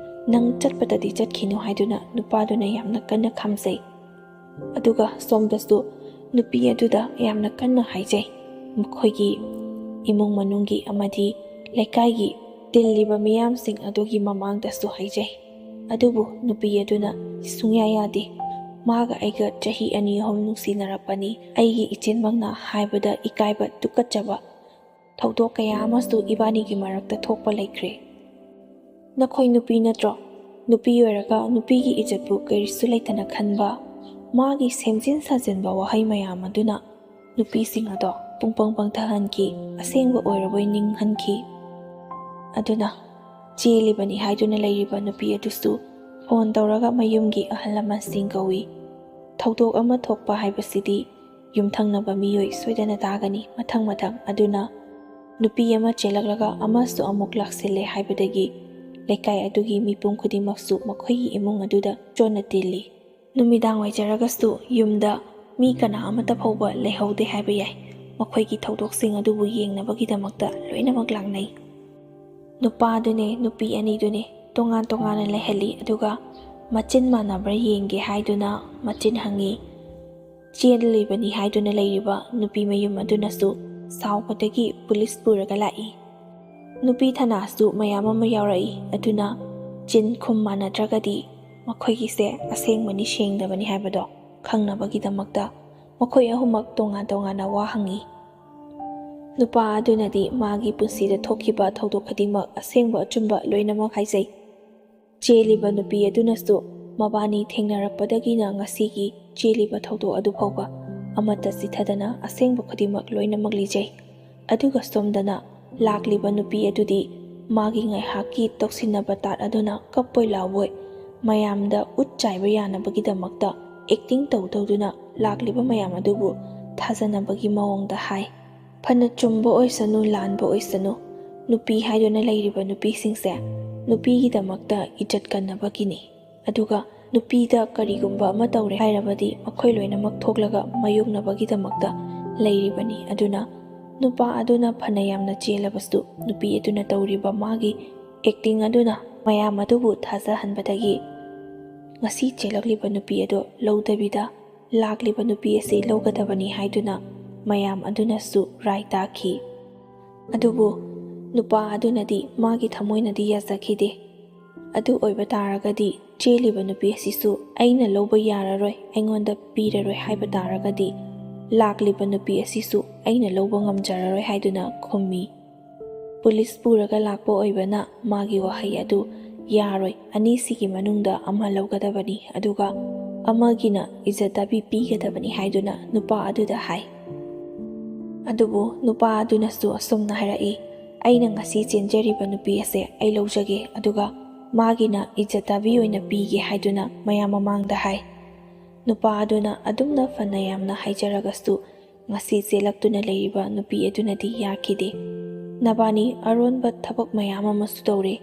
ꯅꯪ ꯆꯠꯄꯗꯗꯤ ꯆꯠꯈꯤꯅꯨ" ꯍꯥꯏꯗꯨꯅ ꯅꯨꯄꯥꯗꯨꯅ ꯌꯥꯝꯅ ꯀꯟꯅ ꯈꯥꯝꯖꯩ꯫ ꯑꯗꯨꯒ ꯁꯣꯝꯗꯁꯨ ꯅꯨꯄꯤ ꯑꯗꯨꯗ ꯌꯥꯝꯅ ꯀꯟꯅ ꯍꯥꯏꯖꯩ꯫ ꯃꯈꯣꯏꯒꯤ ꯏꯃꯨꯡ ꯃꯅꯨꯡꯒꯤ ꯑꯃꯗꯤ ꯂꯩꯀꯥꯏꯒꯤ ꯇꯤꯜꯂꯤꯕ ꯃꯤꯌꯥꯝꯁꯤꯡ ꯑꯗꯨꯒꯤ ꯃꯃꯥꯡꯗꯁꯨ ꯍꯥꯏꯖꯩ꯫ ꯑꯗꯨꯕꯨ ꯅꯨꯄꯤ ꯑꯗꯨꯅ ꯁꯨꯡꯌꯥ ꯌꯥꯗꯦ꯫ "ꯃꯥꯒ ꯑꯩꯒ ꯆꯍꯤ ꯑꯅꯤ ꯑꯍꯨꯝ ꯅꯨꯡꯁꯤꯅꯔꯛꯄꯅꯤ꯫ ꯑꯩꯒꯤ ꯏꯆꯤꯟꯃꯛꯅ ꯍꯥꯏꯕꯗ ꯏꯀꯥꯏꯕ ꯇꯨꯀꯠꯆꯕ ꯊꯧꯗꯣꯛ ꯀꯌꯥ ꯑꯃꯁꯨ ꯏꯕꯥꯅꯤꯒꯤ ꯃꯔꯛꯇ ꯊꯣꯛꯄ ꯂꯩꯈ꯭ꯔꯦ꯫ ꯅꯈꯣꯏ ꯅꯨꯄꯤ ꯅꯠꯇ꯭ꯔꯣ? ꯅꯨꯄꯤ ꯑꯣꯏꯔꯒ ꯅꯨꯄꯤꯒꯤ ꯏꯖꯠꯄꯨ ꯀꯔꯤꯁꯨ ꯂꯩꯇꯅ ꯈꯟꯕ, ꯃꯥꯒꯤ ꯁꯦꯝꯖꯤꯟ ꯁꯥꯖꯤꯟꯕ ꯋꯥꯍꯩ ꯃꯌꯥꯝ ꯑꯗꯨꯅ ꯅꯨꯄꯤꯁꯤꯡ ꯑꯗꯣ ꯄꯨꯡꯄꯪ ꯄꯪꯊꯍꯟꯈꯤ, ꯑꯁꯦꯡꯕ ꯑꯣꯏꯔꯕꯣꯏ ꯅꯤꯡꯍꯟꯈꯤ꯫ ꯑꯗꯨꯅ ꯆꯦꯜꯂꯤꯕꯅꯤ ꯍꯥꯏꯗꯨꯅ ꯂꯩꯔꯤꯕ ꯅꯨꯄꯤ ꯑꯗꯨꯁꯨ ꯐꯣꯟ ꯇꯧꯔꯒ ꯃꯌꯨꯝꯒꯤ ꯑꯍꯜ ꯂꯃꯟꯁꯤꯡ ꯀꯧꯏ꯫ ꯊꯧꯗꯣꯛ ꯑꯃ ꯊꯣꯛꯄ ꯍꯥꯏꯕꯁꯤꯗꯤ ꯌꯨꯝꯊꯪꯅꯕ ꯃꯤꯑꯣꯏ ꯁꯣꯏꯗꯅ ꯇꯥꯒꯅꯤ ꯃꯊꯪ ꯃꯊꯪ꯫ ꯑꯗꯨꯅ ꯅꯨꯄꯤ ꯑꯃ ꯆꯦꯜꯂꯛꯂꯒ ꯑꯃꯁꯨ ꯑꯃꯨꯛ ꯂꯥꯛꯁꯤꯜꯂꯦ ꯍꯥꯏꯕꯗꯒꯤ ꯂꯩꯀꯥꯏ ꯑꯗꯨꯒꯤ ꯃꯤꯄꯨꯝ ꯈꯨꯗꯤꯡꯃꯛꯁꯨ ꯃꯈꯣꯏꯒꯤ ꯏꯃꯨꯡ ꯑꯗꯨꯗ ꯆꯣꯟꯅ ꯇꯤꯜꯂꯤ꯫ ꯅꯨꯃꯤꯗꯥꯡ ꯑꯣꯏꯖꯔꯒꯁꯨ ꯌꯨꯝꯗ ꯃꯤ ꯀꯅꯥ ꯑꯃꯠꯇ ꯐꯥꯎꯕ ꯂꯩꯍꯧꯗꯦ ꯍꯥꯏꯕ ꯌꯥꯏ꯫ ꯃꯈꯣꯏꯒꯤ ꯊꯧꯗꯣꯛꯁꯤꯡ ꯑꯗꯨꯕꯨ ꯌꯦꯡꯅꯕꯒꯤꯗꯃꯛꯇ ꯂꯣꯏꯅꯃꯛ ꯂꯥꯛꯅꯩ꯫ ꯅꯨꯄꯥꯗꯨꯅꯦ ꯅꯨꯄꯤ ꯑꯅꯤꯗꯨꯅꯦ ꯇꯣꯉꯥꯟ ꯇꯣꯉꯥꯟꯅ ꯂꯩꯍꯜꯂꯤ꯫ ꯑꯗꯨꯒ ꯃꯆꯤꯟ ꯃꯥꯟꯅꯕ꯭ꯔꯥ ꯌꯦꯡꯒꯦ ꯍꯥꯏꯗꯨꯅ ꯃꯆꯤꯟ ꯍꯪꯉꯤ꯫ ꯆꯦꯜꯂꯤꯕꯅꯤ ꯍꯥꯏꯗꯨꯅ ꯂꯩꯔꯤꯕ ꯅꯨꯄꯤ ꯃꯌꯨꯝ ꯑꯗꯨꯅꯁꯨ ꯁꯥꯎꯕꯗꯒꯤ ꯄꯨꯂꯤꯁ ꯄꯨꯔꯒ ꯂꯥꯛꯏ꯫ ꯅꯨꯄꯤ ꯊꯅꯥꯁꯨ ꯃꯌꯥꯝ ꯑꯃ ꯌꯥꯎꯔꯛꯏ꯫ ꯑꯗꯨꯅ ꯆꯤꯟ ꯈꯨꯝ ꯃꯥꯟꯅꯗ꯭ꯔꯒꯗꯤ ꯃꯈꯣꯏꯒꯤꯁꯦ ꯑꯁꯦꯡꯕꯅꯤ ꯁꯦꯡꯗꯕꯅꯤ ꯍꯥꯏꯕꯗꯣ ꯈꯪꯅꯕꯒꯤꯗꯃꯛꯇ ꯃꯈꯣꯏ ꯑꯍꯨꯝꯃꯛ ꯇꯣꯉꯥꯟ ꯇꯣꯉꯥꯟꯅ ꯋꯥ ꯍꯪꯉꯤ꯫ ꯅꯨꯄꯥ ꯑꯗꯨꯅꯗꯤ ꯃꯥꯒꯤ ꯄꯨꯟꯁꯤꯗ ꯊꯣꯛꯈꯤꯕ ꯊꯧꯗꯣꯛ ꯈꯨꯗꯤꯡꯃꯛ ꯑꯁꯦꯡꯕ ꯑꯆꯨꯝꯕ ꯂꯣꯏꯅꯃꯛ ꯍꯥꯏꯖꯩ꯫ ꯆꯦꯜꯂꯤꯕ ꯅꯨꯄꯤ ꯑꯗꯨꯅꯁꯨ ꯃꯕꯥꯅꯤ ꯊꯦꯡꯅꯔꯛꯄꯗꯒꯤꯅ ꯉꯁꯤꯒꯤ ꯆꯦꯜꯂꯤꯕ ꯊꯧꯗꯣꯛ ꯑꯗꯨ ꯐꯥꯎꯕ ꯑꯃꯠꯇ ꯆꯤꯊꯗꯅ ꯑꯁꯦꯡꯕ ꯈꯨꯗꯤꯡꯃꯛ ꯂꯣꯏꯅꯃꯛ ꯂꯤꯖꯩ꯫ ꯑꯗꯨꯒ ꯁꯣꯝꯗꯅ ꯂꯥꯛꯂꯤꯕ ꯅꯨꯄꯤ ꯑꯗꯨꯗꯤ ꯃꯥꯒꯤ ꯉꯥꯏꯍꯥꯛꯀꯤ ꯇꯧꯁꯤꯟꯅꯕ ꯇꯥꯠ ꯑꯗꯨꯅ ꯀꯞꯄꯣꯏ ꯂꯥꯎꯕꯣꯏ ꯃꯌꯥꯝꯗ ꯎꯠ ꯆꯥꯏꯕ ꯌꯥꯅꯕꯒꯤꯗꯃꯛꯇ ꯑꯦꯛꯇꯤꯡ ꯇꯧ ꯇꯧꯗꯨꯅ ꯂꯥꯛꯂꯤꯕ ꯃꯌꯥꯝ ꯑꯗꯨꯕꯨ ꯊꯥꯖꯅꯕꯒꯤ ꯃꯑꯣꯡꯗ ꯍꯥꯏ꯫ ꯐꯅ ꯆꯨꯝꯕ ꯑꯣꯏꯁꯅꯨ, ꯂꯥꯟꯕ ꯑꯣꯏꯁꯅꯨ, ꯅꯨꯄꯤ ꯍꯥꯏꯗꯨꯅ ꯂꯩꯔꯤꯕ ꯅꯨꯄꯤꯁꯤꯡꯁꯦ ꯅꯨꯄꯤꯒꯤꯗꯃꯛꯇ ꯏꯖꯠ ꯀꯟꯅꯕꯒꯤꯅꯤ꯫ ꯑꯗꯨꯒ ꯅꯨꯄꯤꯗ ꯀꯔꯤꯒꯨꯝꯕ ꯑꯃ ꯇꯧꯔꯦ ꯍꯥꯏꯔꯕꯗꯤ ꯃꯈꯣꯏ ꯂꯣꯏꯅꯃꯛ ꯊꯣꯛꯂꯒ ꯃꯥꯌꯣꯛꯅꯕꯒꯤꯗꯃꯛꯇ ꯂꯩꯔꯤꯕꯅꯤ꯫ ꯑꯗꯨꯅ ꯅꯨꯄꯥ ꯑꯗꯨꯅ ꯐꯅ ꯌꯥꯝꯅ ꯆꯦꯜꯂꯕꯁꯨ ꯅꯨꯄꯤ ꯑꯗꯨꯅ ꯇꯧꯔꯤꯕ ꯃꯥꯒꯤ ꯑꯦꯛꯇꯤꯡ ꯑꯗꯨꯅ ꯃꯌꯥꯝ ꯑꯗꯨꯕꯨ ꯊꯥꯖꯍꯟꯕꯗꯒꯤ ꯉꯁꯤ ꯆꯦꯜꯂꯛꯂꯤꯕ ꯅꯨꯄꯤ ꯑꯗꯨ ꯂꯧꯗꯕꯤꯗ ꯂꯥꯛꯂꯤꯕ ꯅꯨꯄꯤ ꯑꯁꯤ ꯂꯧꯒꯗꯕꯅꯤ ꯍꯥꯏꯗꯨꯅ ꯃꯌꯥꯝ ꯑꯗꯨꯅꯁꯨ ꯔꯥꯏ ꯇꯥꯈꯤ꯫ ꯑꯗꯨꯕꯨ ꯅꯨꯄꯥ ꯑꯗꯨꯅꯗꯤ ꯃꯥꯒꯤ ꯊꯃꯣꯏꯅꯗꯤ ꯌꯥꯖꯈꯤꯗꯦ꯫ ꯑꯗꯨ ꯑꯣꯏꯕ ꯇꯥꯔꯒꯗꯤ ꯆꯦꯜꯂꯤꯕ ꯅꯨꯄꯤ ꯑꯁꯤꯁꯨ ꯑꯩꯅ ꯂꯧꯕ ꯌꯥꯔꯔꯣꯏ, ꯑꯩꯉꯣꯟꯗ ꯄꯤꯔꯔꯣꯏ ꯍꯥꯏꯕ ꯇꯥꯔꯒꯗꯤ ꯂꯥꯛꯂꯤꯕ ꯅꯨꯄꯤ ꯑꯁꯤꯁꯨ ꯑꯩꯅ ꯂꯧꯕ ꯉꯝꯖꯔꯔꯣꯏ ꯍꯥꯏꯗꯨꯅ ꯈꯨꯝꯃꯤ꯫ ꯄꯨꯂꯤꯁ ꯄꯨꯔꯒ ꯂꯥꯛꯄ ꯑꯣꯏꯕꯅ ꯃꯥꯒꯤ ꯋꯥꯍꯩ ꯑꯗꯨ ꯌꯥꯔꯣꯏ, ꯑꯅꯤꯁꯤꯒꯤ ꯃꯅꯨꯡꯗ ꯑꯃ ꯂꯧꯒꯗꯕꯅꯤ, ꯑꯗꯨꯒ ꯑꯃꯒꯤꯅ ꯏꯖꯠ ꯗꯥꯕꯤ ꯄꯤꯒꯗꯕꯅꯤ ꯍꯥꯏꯗꯨꯅ ꯅꯨꯄꯥ ꯑꯗꯨꯗ ꯍꯥꯏ꯫ ꯑꯗꯨꯕꯨ ꯅꯨꯄꯥ ꯑꯗꯨꯅꯁꯨ ꯑꯁꯨꯝꯅ ꯍꯥꯏꯔꯛꯏ, "ꯑꯩꯅ ꯉꯁꯤ ꯆꯦꯟꯖꯔꯤꯕ ꯅꯨꯄꯤ ꯑꯁꯦ ꯑꯩ ꯂꯧꯖꯒꯦ, ꯑꯗꯨꯒ ꯃꯥꯒꯤꯅ ꯏꯖꯠ ꯗꯥꯕꯤ ꯑꯣꯏꯅ ꯄꯤꯒꯦ" ꯍꯥꯏꯗꯨꯅ ꯃꯌꯥꯝ ꯃꯃꯥꯡꯗ ꯍꯥꯏ꯫ ꯅꯨꯄꯥ ꯑꯗꯨꯅ ꯑꯗꯨꯝꯅ ꯐꯅ ꯌꯥꯝꯅ ꯍꯥꯏꯖꯔꯒꯁꯨ ꯉꯁꯤ ꯆꯦꯜꯂꯛꯇꯨꯅ ꯂꯩꯔꯤꯕ ꯅꯨꯄꯤ ꯑꯗꯨꯅꯗꯤ ꯌꯥꯈꯤꯗꯦ꯫ "ꯅꯕꯥꯅꯤ ꯑꯔꯣꯟꯕ ꯊꯕꯛ ꯃꯌꯥꯝ ꯑꯃꯁꯨ ꯇꯧꯔꯦ,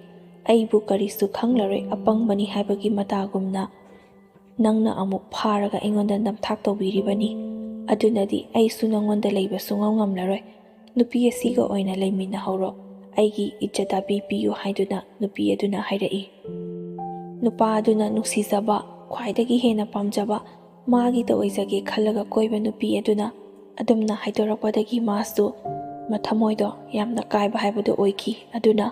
ꯑꯩꯕꯨ ꯀꯔꯤꯁꯨ ꯈꯪꯂꯔꯣꯏ, ꯑꯄꯪꯕꯅꯤ" ꯍꯥꯏꯕꯒꯤ ꯃꯇꯥꯒꯨꯝꯅ ꯅꯪꯅ ꯑꯃꯨꯛ ꯐꯥꯔꯒ ꯑꯩꯉꯣꯟꯗ ꯅꯝꯊꯥꯛ ꯇꯧꯕꯤꯔꯤꯕꯅꯤ꯫ ꯑꯗꯨꯅꯗꯤ ꯑꯩꯁꯨ ꯅꯉꯣꯟꯗ ꯂꯩꯕ ꯁꯨꯡꯉꯝ ꯉꯝꯂꯔꯣꯏ꯫ ꯅꯨꯄꯤ ꯑꯁꯤꯒ ꯑꯣꯏꯅ ꯂꯩꯃꯤꯟꯅꯍꯧꯔꯣ꯫ "ꯑꯩꯒꯤ ꯏꯖꯠ ꯑꯕꯤ ꯄꯤꯌꯨ" ꯍꯥꯏꯗꯨꯅ ꯅꯨꯄꯤ ꯑꯗꯨꯅ ꯍꯥꯏꯔꯛꯏ꯫ ꯅꯨꯄꯥ ꯑꯗꯨꯅ ꯅꯨꯡꯁꯤꯖꯕ, ꯈ꯭ꯋꯥꯏꯗꯒꯤ ꯍꯦꯟꯅ ꯄꯥꯝꯖꯕ, ꯃꯥꯒꯤꯇ ꯑꯣꯏꯖꯒꯦ ꯈꯜꯂꯒ ꯀꯣꯏꯕ ꯅꯨꯄꯤ ꯑꯗꯨꯅ ꯑꯗꯨꯝꯅ ꯍꯥꯏꯗꯣꯔꯛꯄꯗꯒꯤ ꯃꯥꯁꯨ ꯃꯊꯃꯣꯏꯗꯣ ꯌꯥꯝꯅ ꯀꯥꯏꯕ ꯍꯥꯏꯕꯗꯨ ꯑꯣꯏꯈꯤ꯫ ꯑꯗꯨꯅ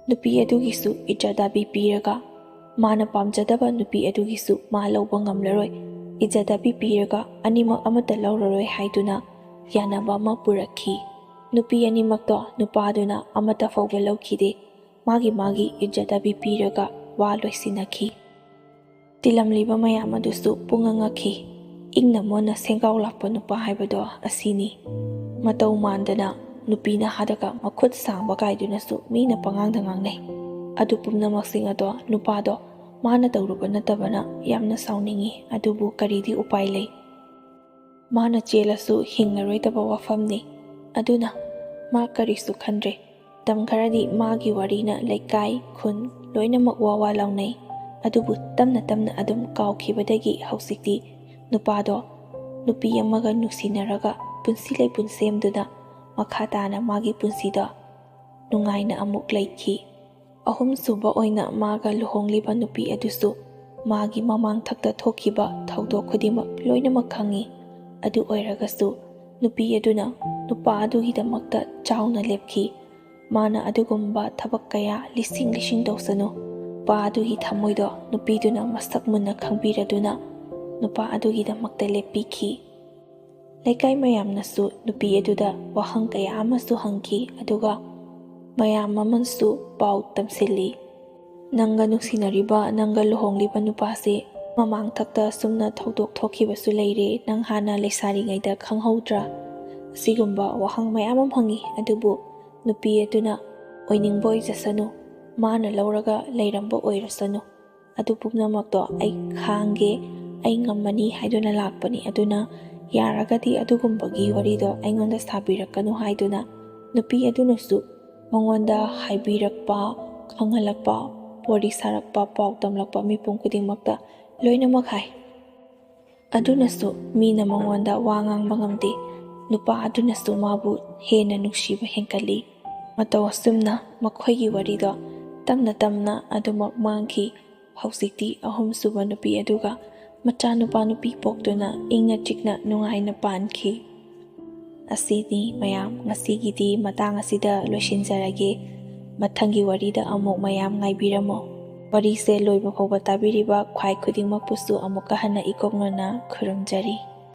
ꯅꯨꯄꯤ ꯑꯗꯨꯒꯤꯁꯨ ꯏꯖꯠ ꯑꯕꯤ ꯄꯤꯔꯒ, ꯃꯥꯅ ꯄꯥꯝꯖꯗꯕ ꯅꯨꯄꯤ ꯑꯗꯨꯒꯤꯁꯨ ꯃꯥ ꯂꯧꯕ ꯉꯝꯂꯔꯣꯏ, ꯏꯖꯠ ꯑꯕꯤ ꯄꯤꯔꯒ ꯑꯅꯤꯃꯛ ꯑꯃꯠꯇ ꯂꯧꯔꯔꯣꯏ ꯍꯥꯏꯗꯨꯅ ꯌꯥꯅꯕ ꯑꯃ ꯄꯨꯔꯛꯈꯤ꯫ ꯅꯨꯄꯤ ꯑꯅꯤꯃꯛꯇꯣ ꯅꯨꯄꯥꯗꯨꯅ ꯑꯃꯠꯇ ꯐꯥꯎꯕ ꯂꯧꯈꯤꯗꯦ꯫ ꯃꯥꯒꯤ ꯃꯥꯒꯤ ꯏꯖꯠ ꯑꯕꯤ ꯄꯤꯔꯒ ꯋꯥ ꯂꯣꯏꯁꯤꯟꯅꯈꯤ꯫ ꯇꯤꯜꯂꯝꯂꯤꯕ ꯃꯌꯥꯝ ꯑꯗꯨꯁꯨ ꯄꯨꯡꯉꯛ ꯉꯛꯈꯤ꯫ ꯏꯪꯅ ꯃꯣꯟꯅ ꯁꯦꯡꯒꯥꯎ ꯂꯥꯛꯄ ꯅꯨꯄꯥ ꯍꯥꯏꯕꯗꯣ ꯑꯁꯤꯅꯤ꯫ ꯃꯇꯧ ꯃꯥꯟꯗꯅ ꯅꯨꯄꯤ ꯅꯍꯥꯗꯒ ꯃꯈꯨꯠ ꯁꯥꯡꯕ ꯀꯥꯏꯗꯨꯅꯁꯨ ꯃꯤꯅ ꯄꯉꯥꯡꯗ ꯉꯥꯡꯅꯩ꯫ ꯑꯗꯨ ꯄꯨꯝꯅꯃꯛꯁꯤꯡ ꯑꯗꯣ ꯅꯨꯄꯥꯗꯣ ꯃꯥꯅ ꯇꯧꯔꯨꯕ ꯅꯠꯇꯕꯅ ꯌꯥꯝꯅ ꯁꯥꯎꯅꯤꯡꯏ꯫ ꯑꯗꯨꯕꯨ ꯀꯔꯤꯗꯤ ꯎꯄꯥꯏ ꯂꯩ? ꯃꯥꯅ ꯆꯦꯜꯂꯁꯨ ꯍꯤꯡꯉꯔꯣꯏꯗꯕ ꯋꯥꯐꯝꯅꯤ꯫ ꯑꯗꯨꯅ ꯃꯥ ꯀꯔꯤꯁꯨ ꯈꯟꯗ꯭ꯔꯦ꯫ ꯃꯇꯝ ꯈꯔꯗꯤ ꯃꯥꯒꯤ ꯋꯥꯔꯤꯅ ꯂꯩꯀꯥꯏ, ꯈꯨꯟ ꯂꯣꯏꯅꯃꯛ ꯋꯥ ꯋꯥ ꯂꯥꯎꯅꯩ꯫ ꯑꯗꯨꯕꯨ ꯇꯞꯅ ꯇꯞꯅ ꯑꯗꯨꯝ ꯀꯥꯎꯈꯤꯕꯗꯒꯤ ꯍꯧꯖꯤꯛꯇꯤ ꯅꯨꯄꯥꯗꯣ ꯅꯨꯄꯤ ꯑꯃꯒ ꯅꯨꯡꯁꯤꯅꯔꯒ ꯄꯨꯟꯁꯤ ꯂꯩꯄꯨꯟ ꯁꯦꯝꯗꯨꯅ ꯃꯈꯥ ꯇꯥꯅ ꯃꯥꯒꯤ ꯄꯨꯟꯁꯤꯗ ꯅꯨꯡꯉꯥꯏꯅ ꯑꯃꯨꯛ ꯂꯩꯈꯤ꯫ ꯑꯍꯨꯝꯁꯨꯕ ꯑꯣꯏꯅ ꯃꯥꯒ ꯂꯨꯍꯣꯡꯂꯤꯕ ꯅꯨꯄꯤ ꯑꯗꯨꯁꯨ ꯃꯥꯒꯤ ꯃꯃꯥꯡꯊꯛꯇ ꯊꯣꯛꯈꯤꯕ ꯊꯧꯗꯣꯛ ꯈꯨꯗꯤꯡꯃꯛ ꯂꯣꯏꯅꯃꯛ ꯈꯪꯏ꯫ ꯑꯗꯨ ꯑꯣꯏꯔꯒꯁꯨ ꯅꯨꯄꯤ ꯑꯗꯨꯅ ꯅꯨꯄꯥ ꯑꯗꯨꯒꯤꯗꯃꯛꯇ ꯆꯥꯎꯅ ꯂꯦꯞꯈꯤ꯫ ꯃꯥꯅ ꯑꯗꯨꯒꯨꯝꯕ ꯊꯕꯛ ꯀꯌꯥ ꯂꯤꯁꯤꯡ ꯂꯤꯁꯤꯡ ꯇꯧꯁꯅꯨ꯫ ꯅꯨꯄꯥ ꯑꯗꯨꯒꯤ ꯊꯃꯣꯏꯗꯣ ꯅꯨꯄꯤꯗꯨꯅ ꯃꯁꯛ ꯃꯨꯟꯅ ꯈꯪꯕꯤꯔꯗꯨꯅ ꯅꯨꯄꯥ ꯑꯗꯨꯒꯤꯗꯃꯛꯇ ꯂꯦꯞꯄꯤꯈꯤ꯫ ꯂꯩꯀꯥꯏ ꯃꯌꯥꯝꯅꯁꯨ ꯅꯨꯄꯤ ꯑꯗꯨꯗ ꯋꯥꯍꯪ ꯀꯌꯥ ꯑꯃꯁꯨ ꯍꯪꯈꯤ, ꯑꯗꯨꯒ ꯃꯌꯥꯝ ꯑꯃꯅꯁꯨ ꯄꯥꯎ ꯇꯝꯁꯤꯜꯂꯤ꯫ "ꯅꯪꯒ ꯅꯨꯡꯁꯤꯅꯔꯤꯕ, ꯅꯪꯒ ꯂꯨꯍꯣꯡꯂꯤꯕ ꯅꯨꯄꯥꯁꯦ ꯃꯃꯥꯡꯊꯛꯇ ꯑꯁꯨꯝꯅ ꯊꯧꯗꯣꯛ ꯊꯣꯛꯈꯤꯕꯁꯨ ꯂꯩꯔꯦ, ꯅꯪ ꯍꯥꯟꯅ ꯂꯩꯁꯥꯔꯤꯉꯩꯗ ꯈꯪꯍꯧꯗ꯭ꯔꯥ?" ꯑꯁꯤꯒꯨꯝꯕ ꯋꯥꯍꯪ ꯃꯌꯥꯝ ꯑꯃ ꯍꯪꯉꯤ꯫ ꯑꯗꯨꯕꯨ ꯅꯨꯄꯤ ꯑꯗꯨꯅ ꯑꯣꯏꯅꯤꯡꯕ ꯑꯣꯏꯖꯁꯅꯨ, ꯃꯥꯅ ꯂꯧꯔꯒ ꯂꯩꯔꯝꯕ ꯑꯣꯏꯔꯁꯅꯨ, ꯑꯗꯨ ꯄꯨꯝꯅꯃꯛꯇꯣ ꯑꯩ ꯈꯥꯡꯒꯦ, ꯑꯩ ꯉꯝꯃꯅꯤ ꯍꯥꯏꯗꯨꯅ ꯂꯥꯛꯄꯅꯤ꯫ ꯑꯗꯨꯅ ꯌꯥꯔꯒꯗꯤ ꯑꯗꯨꯒꯨꯝꯕꯒꯤ ꯋꯥꯔꯤꯗꯣ ꯑꯩꯉꯣꯟꯗ ꯁꯥꯕꯤꯔꯛꯀꯅꯨ ꯍꯥꯏꯗꯨꯅ ꯅꯨꯄꯤ ꯑꯗꯨꯅꯁꯨ ꯃꯉꯣꯟꯗ ꯍꯥꯏꯕꯤꯔꯛꯄ, ꯈꯪꯍꯜꯂꯛꯄ, ꯋꯥꯔꯤ ꯁꯥꯔꯛꯄ, ꯄꯥꯎ ꯇꯝꯂꯛꯄ ꯃꯤꯄꯨꯝ ꯈꯨꯗꯤꯡꯃꯛꯇ ꯂꯣꯏꯅꯃꯛ ꯍꯥꯏ꯫ ꯑꯗꯨꯅꯁꯨ ꯃꯤꯅ ꯃꯉꯣꯟꯗ ꯋꯥ ꯉꯥꯡꯕ ꯉꯝꯗꯦ꯫ ꯅꯨꯄꯥ ꯑꯗꯨꯅꯁꯨ ꯃꯥꯕꯨ ꯍꯦꯟꯅ ꯅꯨꯡꯁꯤꯕ ꯍꯦꯟꯒꯠꯂꯤ꯫ ꯃꯇꯧ ꯑꯁꯨꯝꯅ ꯃꯈꯣꯏꯒꯤ ꯋꯥꯔꯤꯗꯣ ꯇꯞꯅ ꯇꯞꯅ ꯑꯗꯨꯃꯛ ꯃꯥꯡꯈꯤ꯫ ꯍꯧꯖꯤꯛꯇꯤ ꯑꯍꯨꯝꯁꯨꯕ ꯅꯨꯄꯤ ꯑꯗꯨꯒ ꯃꯆꯥꯅꯨꯄꯥ ꯅꯨꯄꯤ ꯄꯣꯛꯇꯨꯅ ꯏꯪꯅ ꯆꯤꯛꯅ ꯅꯨꯡꯉꯥꯏꯅ ꯄꯥꯟꯈꯤ꯫ ꯑꯁꯤꯅꯤ ꯃꯌꯥꯝ, ꯉꯁꯤꯒꯤꯗꯤ ꯃꯇꯥꯡ ꯑꯁꯤꯗ ꯂꯣꯏꯁꯤꯟꯖꯔꯒꯦ꯫ ꯃꯊꯪꯒꯤ ꯋꯥꯔꯤꯗ ꯑꯃꯨꯛ ꯃꯌꯥꯝ ꯉꯥꯏꯕꯤꯔꯝꯃꯣ꯫ ꯋꯥꯔꯤꯁꯦ ꯂꯣꯏꯕ ꯐꯥꯎꯕ ꯇꯥꯕꯤꯔꯤꯕ ꯈ꯭ꯋꯥꯏ ꯈꯨꯗꯤꯡꯃꯛꯄꯨꯁꯨ ꯑꯃꯨꯛꯀ ꯍꯟꯅ ꯏꯀꯣꯛꯅꯅ ꯈꯨꯔꯨꯝꯖꯔꯤ꯫